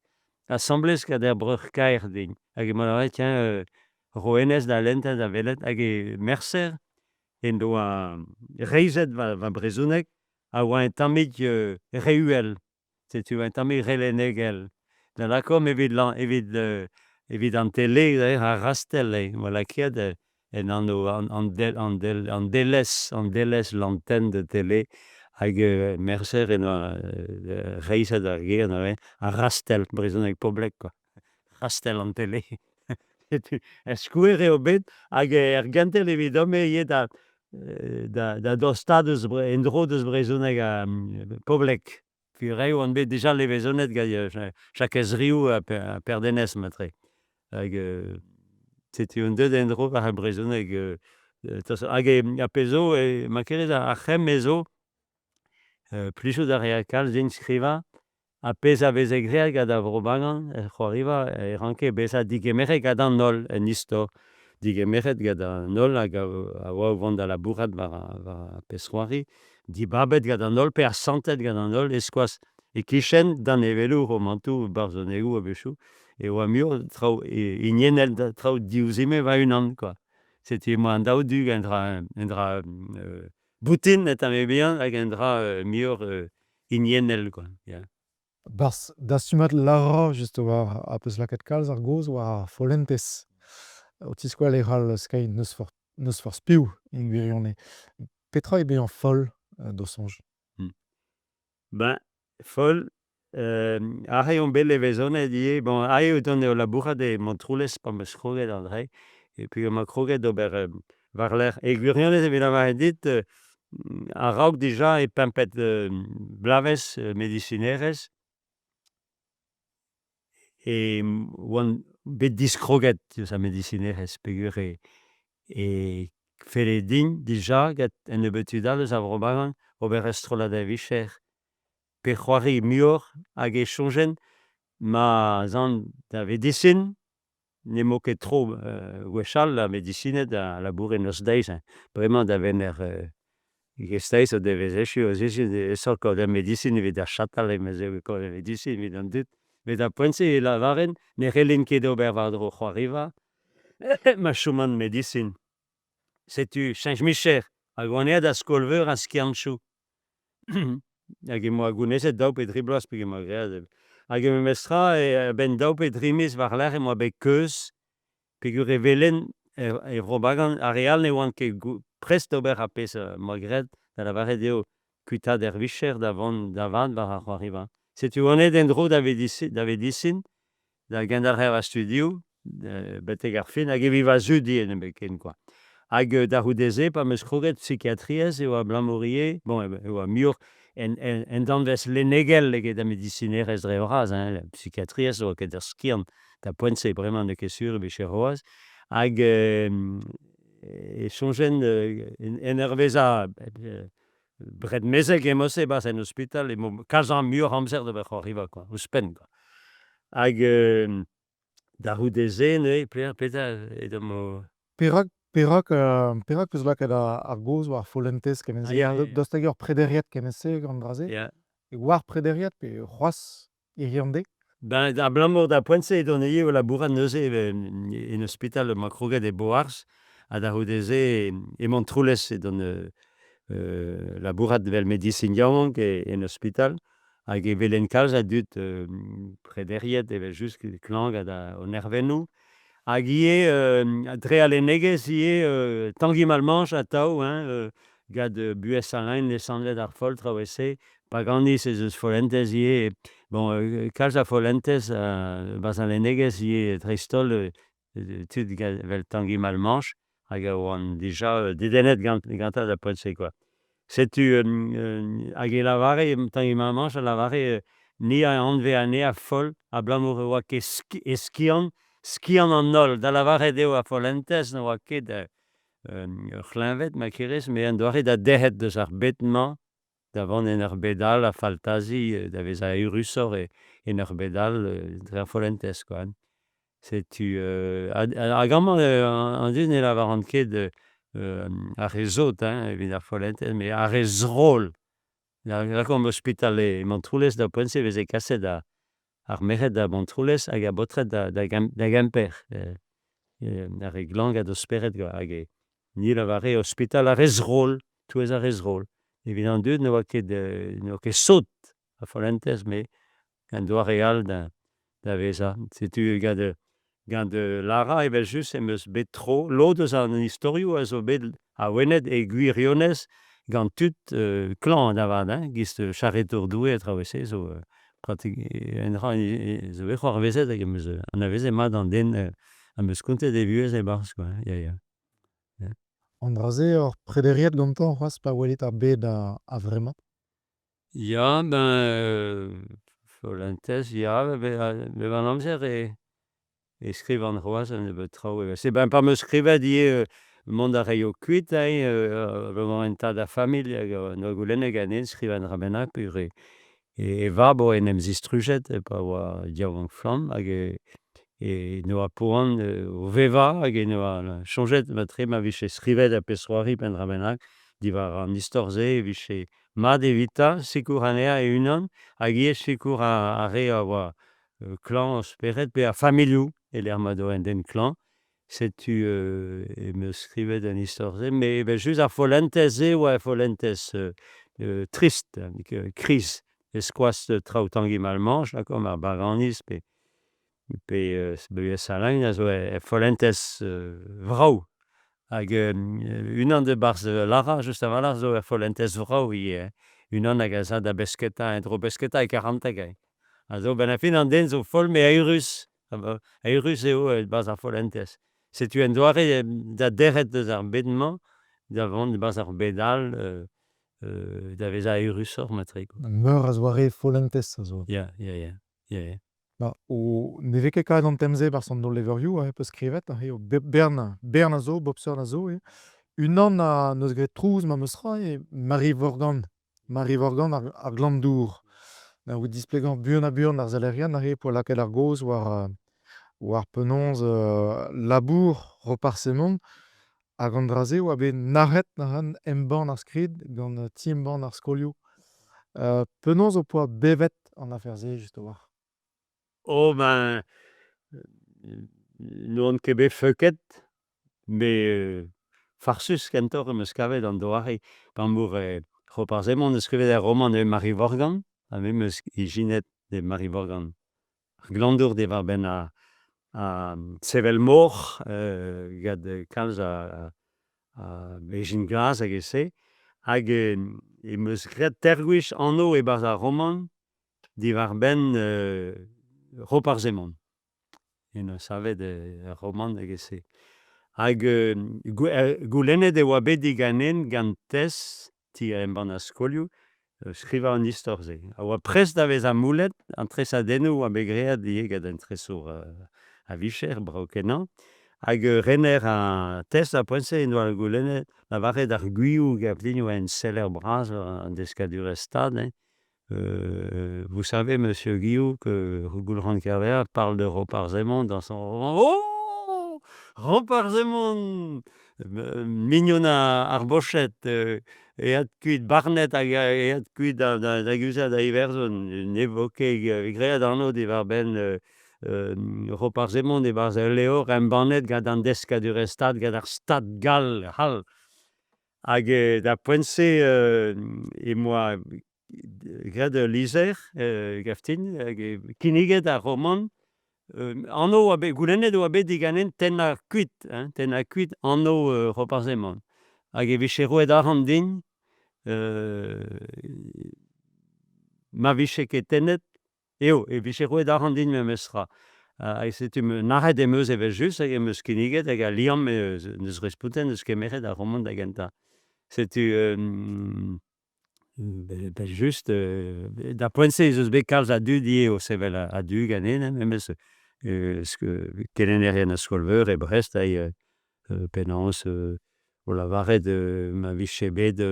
asambles gant ur breur-kaer din. Hag em boa lavaret tiens ro hennezh da lenn da welet hag e Merser en doa reizhet va brezhoneg a oa un tammig re uhel. Setu un tammig re lennegel. Da lakaomp evit evit evit an tele ar rastell eo 'oa lakaet en anv an an an delez an delez l'antenne de télé hag Merser en doa reizhet ar ger neuze ar rastell brezhoneg poblek kwa. Rastell an tele. Setu ur skouer eo bet hag er gentel evidomp ivez da da dostaat eus en-dro deus brezhoneg poblek. Peogwir eo on bet dija levezonet gant Jakez Riou ha Per Denez matre. Hag setu on deuet en-dro war ar brezhoneg. Hag ar pezh zo, ma kerez ar c'hemm zo, plijout a rea kalz din skrivañ Ar pezh a veze graet gant ar Vro-Bagan er c'hoariva e ranke bezañ digemeret gant an holl en istor. Digemeret gant an holl hag a oa o vont da labourat war ar pezh-c'hoari. Dibabet gant an holl pe asantet gant an holl e-skoaz e-kichen danevelloù, romantoù, barzhonegoù a-wechoù e oa muioc'h traoù hiniennel, traoù diouzhin-me va-unan kwa. Setu emañ an daou du un dra un dra boutin un tamm bihan hag un dra muioc'h hiniennel kwa, ya. Barzh dastumad Lara just war a peus lakaet kalz ar gaoz war ar follentez. O tiskoal e c'hall skeiñ n'eus forzh n'eus forzh piv en gwirionez. Petra eo bezañ foll d'ho soñj? Ben, foll, aze on bet levezonet ivez. Bon, aze on o labourat e Montroulez pa 'm eus kroget an dra-se. Et puis emañ kroget d'ober war-lerc'h. E gwirionez evit lavaret dit, a-raok dija e pempet bloavezh medisinerezh. e oan bet diskroget diouzh ar medisinerezh peogwir e e felle din dija get un nebeud tud all eus ar Vro-Bagan ober ur strollad a-vicher pe c'hoari muioc'h hag e soñjen ma 'z an da vedisin n'emañ ket tro gwechall ar medisined a laboure noz-deiz hein. Bremañ da wener kreisteiz o devez echu o sizhun aesoc'h kaout ur medisin evit ar chatal eo kaout ur medisin evit an dud. Met d'ar poent-se e lavaren ne c'hellin ket ober war-dro c'hoariva ma choman medisin. Setu cheñch micher hag oan aet da skol-veur ar skiantoù. Hag em boa gounezet daou pe dri bloaz peogwir em boa graet. Hag memestra a-benn daou pe dri miz war-lerc'h em boa bet keuz peogwir e welen e Vro-Bagan ar re all ne oant ket prest d'ober ar pezh am boa graet, da lavaret eo kuitaat er vicher da vont da vat war ar c'hoariva. Setu oan aet en-dro da vedisin, da gendalc'her va studioù betek ar fin hag evit va zud ivez nemetken kwa. Hag da c'houde-se pa 'm eus kroget psikiatriezh e oa abalamour ivez, bon e oa muioc'h en, en danvez lennegel eget ar medisinerezh dre vras hein, psikiatriezh 'oa ket ur skiant d'ar poent-se, bremañ n'eo ket sur e vije c'hoazh. Hag e soñjen en ur vezañ bred-mezeg emañ-se e-barzh en ospital emañ kalz muioc'h amzer d'ober c'hoariva kwa, ouzhpenn kwa. Hag da c'houde-se neuze petra edomp o... Perak perak perak 'peus lakaet ar gaoz war follentez kement-se? Daoust hag ur prederiad kement-se gant an dra-se? E oar prederiad pe c'hoazh hiziv an deiz? Ben, abalamour d'ar poent-se edon ivez o labourat neuze en ospital emañ kroget e Boarzh ha da c'houde-se e Montroulez edon labourat evel medisin yaouank en ospital hag e welen kalz a dud prederiet evel-just klañv gant o nervennoù hag ivez dre al lennegezh ivez Tangi Malmanche atav hein gant Buhez Salaün lesanvet ar Foll traoù-se Paganiz ez eus follentez ivez. Bon, kalz a follentez 'barzh al lennegezh ivez dreist-holl tud evel Tangi Malmanche hag a oan dija dedennet gantañ d'ar poent-se kwa. Setu hag e lavare Tangi Malmanche a lavare ni a anve anezhañ foll abalamour e oa ket e skiant skiant an holl da lavaret eo ar follentez ne oa ket ur c'hleñved ma kerez met un doare da dec'het deus ar bed-mañ da vont en ur bed all a faltazi, da vezañ eürusoc'h en ur bed all dre ar follentez kwa. Setu hag amañ an dud ne lavaran ket ar re sot hein, evit ar follentez, met ar re zrol. Lakaomp ospital e Montroulez d'ar poent-se e veze kaset ar merc'hed da Montroulez hag ar baotred da Gemper. Ar re glañv gant o spered kwa hag ni lavare ospital ar re zrol, touez ar re zrol. Evit an dud ne oa ket ne oa ket sot a follentez met un doare all da da vezañ. Setu gant gant Lara evel-just em eus bet tro. Lod eus an istorioù a zo bet awenet e gwirionez gant tud klañv da vat hein, 'giz charretour Doue ha traoù-se zo pratik un dra zo bet c'hoarvezet hag em eus anavezet mat an den am eus kontet e vuhez e-barzh kwa, ya ya. An dra-se oc'h prederiet gantañ c'hoazh pa welit ar bed a-vremañ? Ya, ben follentez, ya, bep an amzer e e skrivan c'hoazh un nebeud traoù evel-se. Ben pa 'm eus skrivet ivez mont a raio kuit hein, emañ un tad a familh hag en doa goulennet ganin skrivañ un dra bennak peogwir e vab oa en em zistrujet pa oa yaouank-flamm hag e noa poan o vevañ hag e noa soñjet matre ma vije skrivet ar pezh-c'hoari pe un dra bennak diwar an istor-se e vije mat evitañ sikour anezhañ e-unan hag ivez sikour ar re a oa klañv o spered pe ar familhoù e-lec'h ma doa un den klañv. Setu em eus skrivet an istor-se, met evel-just ar follentez-se oa ur follentez trist, kriz, e-skoaz traoù Tangi Malmanche, lakaomp ar Baganiz pe pe Buhez-Salaün a zo ur follentez vrav. Hag unan e-barzh Lara, just a-walc'h, zo ur follentez vrav ivez. Unan hag a za da besketa, en-dro besketa e Karanteg. A zo benn ar fin an den zo foll met eürus. Eürus eo e-barzh ar follentez. Setu un doare da derc'het deus ar bed-mañ da vont e-barzh ar bed all da vezañ eürusoc'h matre. Meur a zoare follentez a zo. Ya, ya, ya, ya, ya. Ba o ne vez ket kavet an tem-se 'barzh an holl levrioù aze 'peus skrivet aze eo bep bern bern a zo, bep seurt a zo eo. Unan a 'neus graet trouz memes tra eo Marie Vorgan. Marie Vorgan ar, ar Glandour. Da vout displegañ buan-ha-buan d'ar sellerien aze 'poa lakaet ar gaoz war war penaos labour Roparz Hemon hag an dra-se oa bet nac'het neuze embann ar skrid gant ti-embann ar skolioù. Penaos ho poa bevet an afer-se just a-walc'h? Oh ben, n'oan ket bet feuket, met farsus kentoc'h em eus kavet an doare. P'am-boa Roparz Hemon 'neus skrivet ar romant eo Marie Vorgan, ha me 'm eus ijinet eo Marie Vorgan. Ar glandour diwar-benn ar sevel mor gant kalz a bezhin glas hag e-se. Hag em eus graet teir gwech anv e-barzh ar romant diwar-benn Roparz Hemon. En deus savet ur romant hag e-se. Hag goulennet e oa bet diganen gant Tes, ti-embann ar skolioù, skrivañ an istor-se. A oa prest da vezañ moullet, an tresadennoù a oa bet graet ivez gant un tresour a-vicher, brav-kenañ. Hag rener an Tes d'ar poent-se en doa goulennet lavaret ar Gwilhou 'gav din e oa un seller bras war an deskadurezh Stad hein. Vous savez, monsieur Guillou, que Goulc'han Kervella parle de Roparz Hemon dans son roman. Oh Roparz Hemon Mignon ar Boched, aet kuit barnet hag aet kuit da, da, da guzhat da Iwerzhon. Ne vo ket graet anv diwar-benn Roparz Hemon e-barzh ul levr embannet gant an deskadurezh-stad, gant ar Stad gall c'hall. Hag d'ar poent-se em boa graet ul lizher, gav din, hag kinniget ar romant. Anv oa bet, goulennet e oa bet diganin tennañ kuit, hein, tennañ kuit anv Roparz Hemon. Hag e vije roet arc'hant din ma vije ket tennet Eo, e vije roet arc'hant din memestra. Ha setu nac'het em eus evel-just hag em eus kinniget hag al liamm n'eus respontet, n'eus kemeret ar romant da gentañ. Setu evel-just d'ar poent-se ez eus bet kalz a dud ivez o sevel a-du ganin hein, memes kelennerien ar skol-veur e Brest penaos o lavaret ma vije bet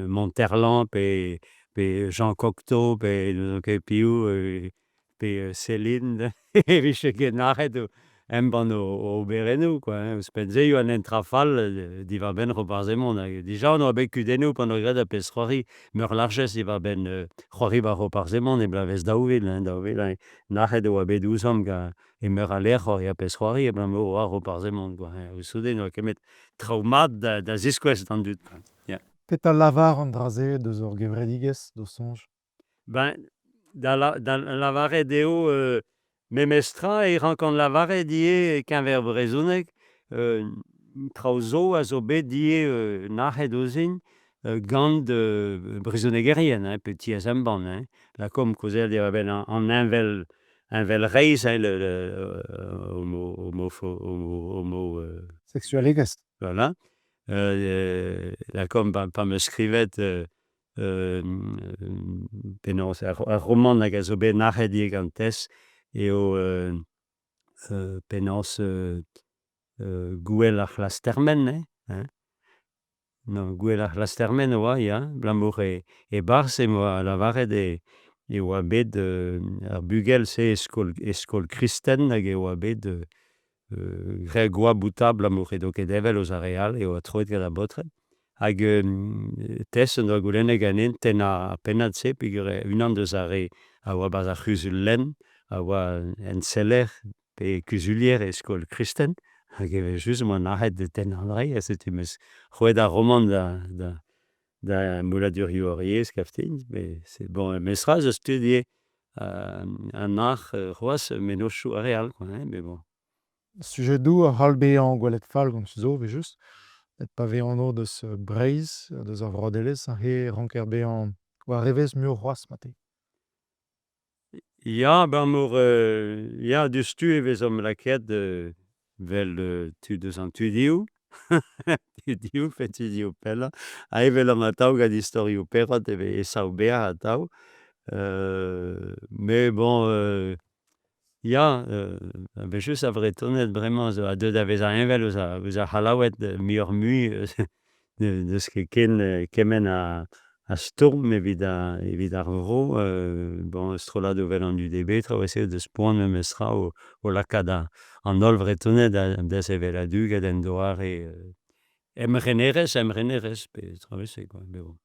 Montherlant pe pe Jean Cocteau pe n'ouzon ket piv pe Céline e vije ket nac'het embann o oberennoù kwa hein. Ouzhpenn-se e oa un tra fall diwar-benn Roparz Hemon hag dija on oa bet kudennoù pan oa graet ar pezh-c'hoari Meurlarjez diwar-benn c'hoari war Roparz Hemon e bloavezh 2000 hein, 2000 hein. Nac'het e oa bet ouzhomp gant E meur a lec'h c'hoari ar pezh-c'hoari abalamour oa Roparz Hemon kwa. Souden ne oa ket met traoù mat da, da ziskouez d'an dud. Ya. Petra lavar an dra-se deus hor gevredigezh, d'ho soñj? Ben, da, la, da lavaret eo euh, memestra e rankan lavaret ivez e-keñver brezhoneg euh, traoù zo a zo bet ivez euh, nac'het ouzhin gant brezhonegerien hein, pe tiez-embann hein. Lakaomp kaozeal diwar-benn an heñvel heñvelreizh hein, le, le homo, homofo, homo, homo Seksualegezh. Voilà. Lakaomp pa, pa 'm eus skrivet penaos ar, ar romant hag a zo bet nac'het ivez gant Tess eo penaos gouel ar c'hlas-termen hein. Non, gouel ar c'hlas-termen e oa, ya, abalamour e-barzh em boa lavaret e e oa bet ar bugel-se e skol e skol kristen hag e oa bet graet goap outañ abalamour edo ket heñvel ouzh ar re all, e oa troet gant ar baotred. Hag Tess en doa goulennet ganin tennañ ar pennad-se peogwir unan deus ar re a oa 'barzh ar c'huzul-lenn a oa enseller pe kuzulier e skol kristen, hag evel-just 'moa nac'het tennañ an dra-se, ha setu 'm eus roet ar romant da, da, da mouladurioù hor yezh, gav din, met c'est bon, memestra ez eus tud ivez a nac'h c'hoazh mennozhioù ar re all, quoi, hein, mais bon. Sujedoù a c'hall bezañ gwelet fall gant tud zo evel-just, met pa vez anv deus Breizh, deus ar vroadelezh, aze e ranker bezañ war evezh muioc'h c'hoazh marteze. Ya, abalamour ya diouzhtu e vezomp lakaet 'vel tud eus an tudioù, tudioù pe tudioù pellañ, ha evel omp atav gant istorioù Perrot e vez e sav bezañ atav. Mais bon. Ya, evel-just ar Vretoned bremañ zo a deu da vezañ heñvel ouzh ar ouzh ar C'hallaoued muioc'h-mui n'eus ket ken kement a stourm evit ar evit ar vro bon strolladoù evel an UDB traoù evel-se o deus poan memestra o lakaat an holl Vretoned da sevel a-du get un doare emrenerezh emrenerezh pe traoù evel-se kwa met bon.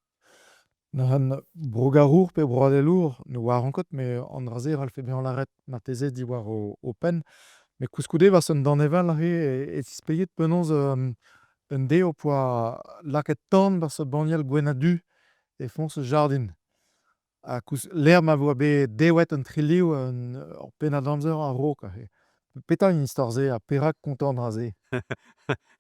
Neuze brogarour pe broadelour ne oaran ket met an dra-se a c'hallfe bezañ lâret marteze diwar ho penn. Met koulskoude 'barzh un danevell aze e tisplegit penaos un deiz ho poa lakaet tan 'barzh ur banniel gwenn-ha-du e foñs ur jardin. Ha lec'h ma oa bet devet an triliv ur pennad amzer a-raok aze. Petra an istor-se ha perak kontañ an dra-se?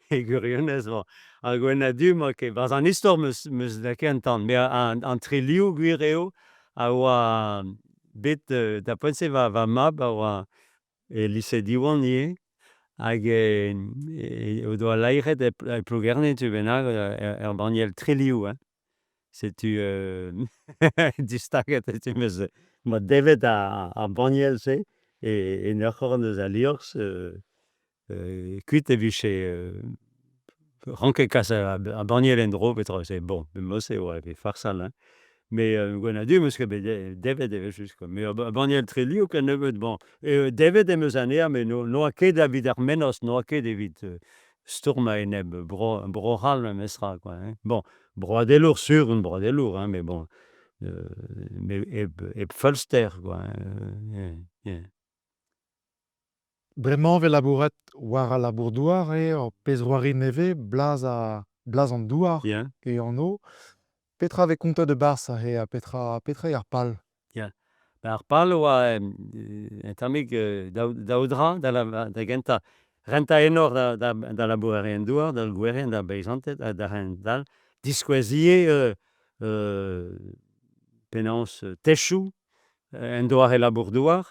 E gwirionez bon, ar gwenn-ha-du 'mañ ket 'barzh an istor 'meus 'meus lakaet an tan met an triliv gwir eo a oa bet da poent-se va va mab a oa e lise Diwan ivez hag o doa laeret e Plougerne tu bennak ur banniel triliv hein. Setu distaget 'meus 'moa devet ar banniel-se en ur c'horn eus al liorzh kuit e vije ranket kas ar banniel en-dro petra se bon mod-se e oa evit farsal hein. Met gwenn-ha-du 'meus ket bet devet evel-just kwa met ur banniel triliv kennebeut bon devet em eus anezhañ met n'oa ket evit ar mennozh n'oa ket evit stourm a-enep Bro-C'hall memestra kwa hein. Bon broadelour sur on broadelour hein met bon met hep feulster kwa hein. Bremañ e vez labouret war al labour-douar eo ur pezh-c'hoari nevez, blaz a blaz an douar e anv. Petra vez kontet e-barzh aze ha petra petra eo ar pal? Ya. Ar pal oa un tammig daou dra da gentañ. Rentañ enor da labourerien-douar, d'ar gouerien, d'ar beizanted ha d'ar hent-all. Diskouez ivez penaos techoù en doare labour-douar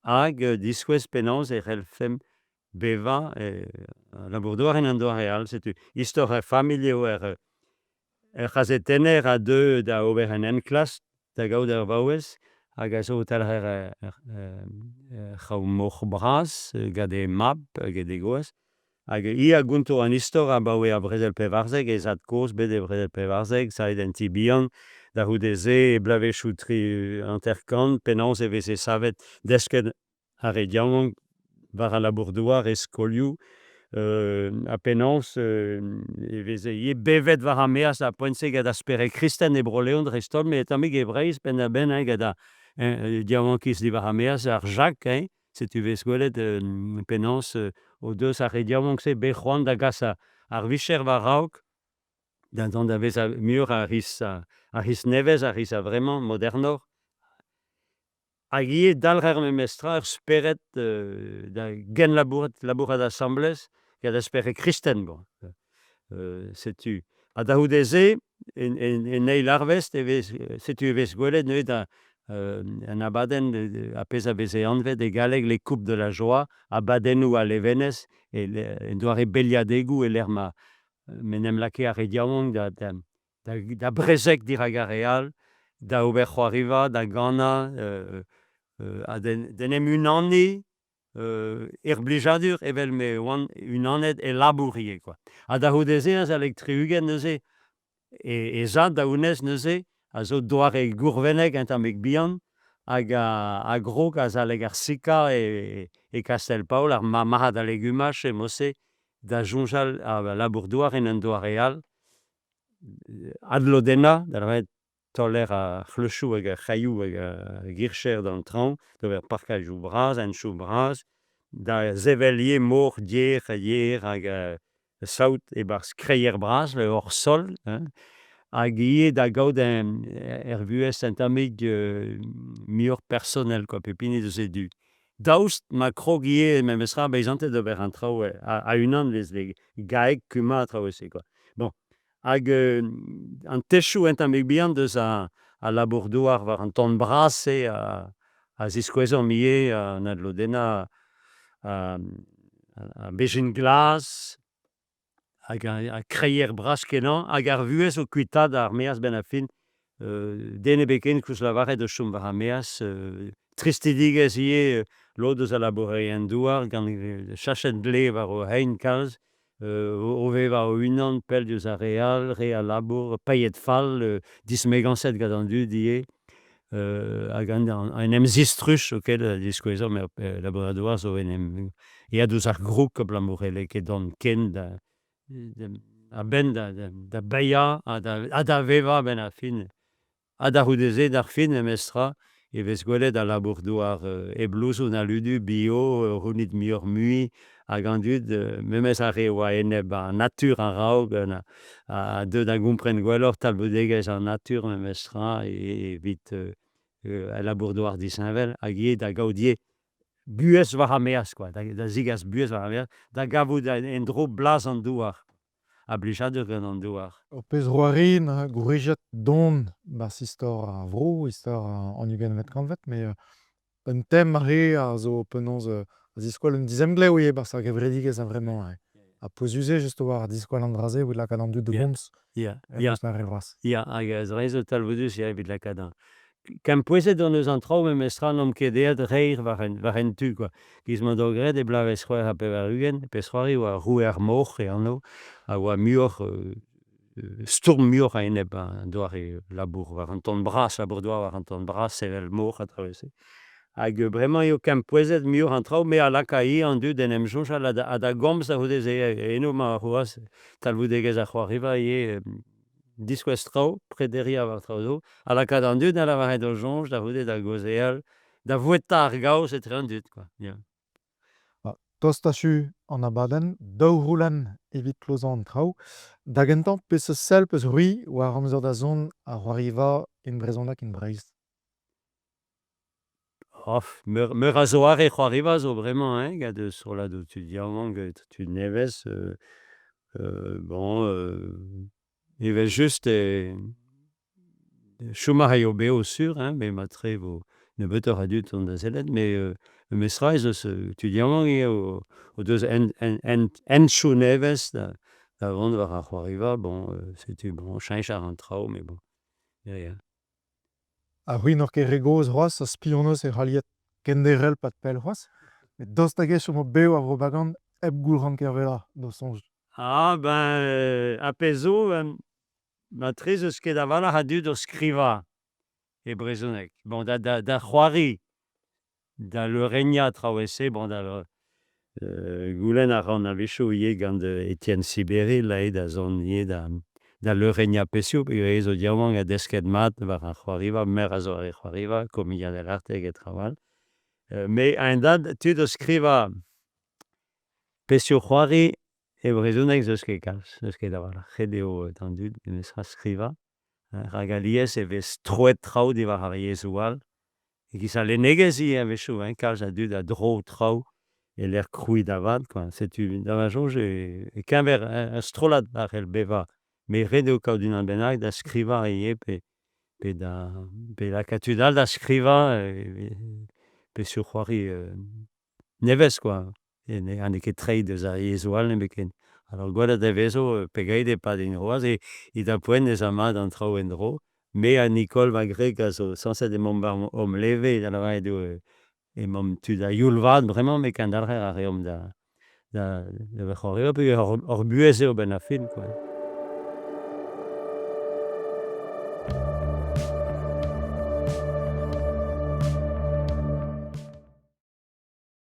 hag diskouez penaos e c'hellfemp bevañ labour-douar en un doare all. Setu istor ur familh eo ur c'hazetenner a deu da ober un enklask da gaout ur vaouez hag a zo o talc'her ur c'hraou-moc'h bras gant he mab hag he degouezh. Hag hi a gonto an istor abaoe ar brezel 14, he zad-kozh bet e brezel 14, savet en ti bihan. Da c'houde-se, e bloavezhioù 53, penaos e veze savet desket ar re yaouank war al labour-douar e skolioù ha penaos e veze ivez bevet war ar maez ar poent-se gant ar spered kristen e Bro-Leon dreist-holl, met tammig e Breizh penn-da-benn hein, gant ar yaouankiz diwar ar maez, ar Jak, hein. Setu 'vez gwelet penaos o deus ar re yaouank-se bet c'hoant da gas ar vicher war-raok da dont da vezañ muioc'h ar c'hiz ar c'hiz nevez, ar c'hiz a-vremañ, modernoc'h. Hag ivez dalc'her memestra ur spered da genlabourat, labourat asambles gant ar spered kristen bon. Setu. Ha da c'houde-se, en eil arvest e vez setu e vez gwelet neuze da un abadenn ar pezh a veze anvet e galleg les coupes de la joie, abadennoù a levenez, en doare beliadegoù e-lec'h ma m'en em lakae ar re yaouank da brezeg dirak ar re all, da ober c'hoariva, da ganañ, ha d'en em unaniñ er blijadur evel ma oant unanet e labour ivez kwa. Ha da c'houde-se azalek 60 neuze e zad da honnezh neuze a zo doare gourvenneg un tammig bihan hag a grog azalek ar sikañ e Kastell-Paol, ar marc'had a legumaj e mod-se da soñjal al labour-douar en un doare all, adlodennañ, da lavaret taoler ar c'hleuchoù hag ar c'hailhoù hag ar gircher d'an traoñ, d'ober parkajoù bras, henchoù bras, da sevel ivez mor, yer, yer hag saout e-barzh kreier bras, hors sol, hein, hag ivez da gaout er vuhez un tammig muioc'h personel kwa, pep hini deus e du. Daoust ma krog ivez memestra beizanted d'ober an traoù a-unan 'vez gaeg, kumañ, traoù-se kwa. Bon, Hag an techoù un tammig bihan deus al labour-douar war an ton bras-se a ziskouezomp ivez an adlodennañ ar bezhin glas hag ar kreier bras-kenañ hag ar vuhez o kuitaat ar maez 'benn ar fin. Den ebet ken koulz lavaret o chom war ar maez. Tristidigezh ivez, lod eus al labourerien-douar gant chachet dle war o c'hein kalz, o vevañ o-unan pell diouzh ar re all, re a labour, paeet fall, dismegañset gant an dud ivez, hag en em zistruj zoken, diskouezomp er labourer-douar zo en em aet ouzh ar groug abalamour n'helle ket dont ken da a-benn da baeañ ha da vevañ a-benn ar fin. Ha da c'houde-se, d'ar fin memestra, e vez gwelet al labour-douar hep louzoù na ludu, bio, c'hounit muioc'h-mui, hag an dud, memes ar re a oa enep an natur a-raok, a deu da gompren gwelloc'h talvoudegezh an natur memestra evit al labour-douar disheñvel, hag ivez da gaout ivez buhez war ar maez, kwa, da zegas buhez war ar maez, da gavout en-dro blaz an douar. A blijadur gant an douar. Ur pezh c'hoari gwriziet don 'barzh istor ar vro, istor an ugentvet kantved, met un tem a re a zo penaos a ziskoul un dizemglev ivez 'barzh ar gevredigezh a-vremañ. Ha pouezus-se just war diskoul an dra-se evit lakaat an dud da gomz ar re vras. Ya, hag dre zo talvoudus ya evit lakaat an... Kempouezet hon eus an traoù memestra n'omp ket aet reir war un tu kwa. Giz m'o doa graet e bloavezh 86, pezh c'hoari oa Roue ar mor e anv, a oa muioc'h stourm muioc'h a-enep an doare labour war an ton bras, labour-douar war an ton bras, sevel mor ha traoù-se. Hag bremañ eo kempouezet muioc'h an traoù, me a laka ivez an dud d'en em soñjal ha da gomz da c'houde-se. Eno emañ c'hoazh talvoudegezh ar c'hoariva ivez diskouez traoù, prederiañ war traoù zo, ha lakaat an dud da lavaret o soñj da c'houde da gaozeal, da voueta ar gaoz etre an dud, kwa. Ya. Tost achu an abadenn, daou c'houlenn evit klozañ an traoù. Da gentañ, peseurt sell 'peus c'hwi war amzer da zont ar c'hoariva en brezhoneg en Breizh? Oh, meur a zoare c'hoariva zo bremañ, hein, gant strolladoù tud yaouank, tud nevez. Bon, evel-just e chom a raio bev sur, hein, met matre vo nebeutoc'h a dud tont da sellet, met memestra ez eus tud yaouank ivez o deus hentoù nevez da vont war ar c'hoariva. Bon, setu bon, cheñch a ra an traoù, met bon, ya, ya. Ha c'hwi n'oc'h ket re gozh c'hoazh ha spi hon eus e c'halliet kenderc'hel 'pad pell c'hoazh. Met daoust hag-eñ chomo bev ar Vro-Bagan hep Goulc'han Kervella, d'ho soñj? Ah ben, ar pezh zo, matre 'z eus ket a-walc'h a dud o skrivañ e brezhoneg. Bon, da c'hoari, da leurenniañ traoù e-se, bon, da goulenn a ran a-wechoù ivez gant Etienne Siberil aze da zont ivez da leurenniañ pezhioù, peogwir zo yaouank ha desket mat war ar c'hoariva, meur a zoare c'hoariva, Commedia dell'arte hag traoù all. Met a-hend-all, tud o skrivañ pezhioù c'hoari e brezhoneg 'z eus ket kalz, n'eus ket a-walc'h. Ret eo d'an dud memestra skrivañ, rak alies e vez troet traoù diwar ar yezhoù all. E-giz al lennegezh ivez a-wechoù, hein, kalz a dud a dro traoù e-lec'h krouiñ da vat, kwa. Setu da ma soñj e-keñver ur strollad a c'hell bevañ. Met ret eo kaout unan bennak da skrivañ ivez pe da pe lakaat tud all da skrivañ pezhioù c'hoari nevez, kwa. Ha n'eo ket treiñ deus ar yezhoù all nemetken. Alors gwelet e vezo pegeit e pad c'hoazh evit ar poent ez a mat an traoù en-dro. Me ha Nicole, va gwreg, a zo sañset emaomp war hom leve, da lavaret eo emaomp tud a-youl vat bremañ, met kendalc'her a reomp da c'hoari peogwir hor buhez eo 'benn ar fin, kwa.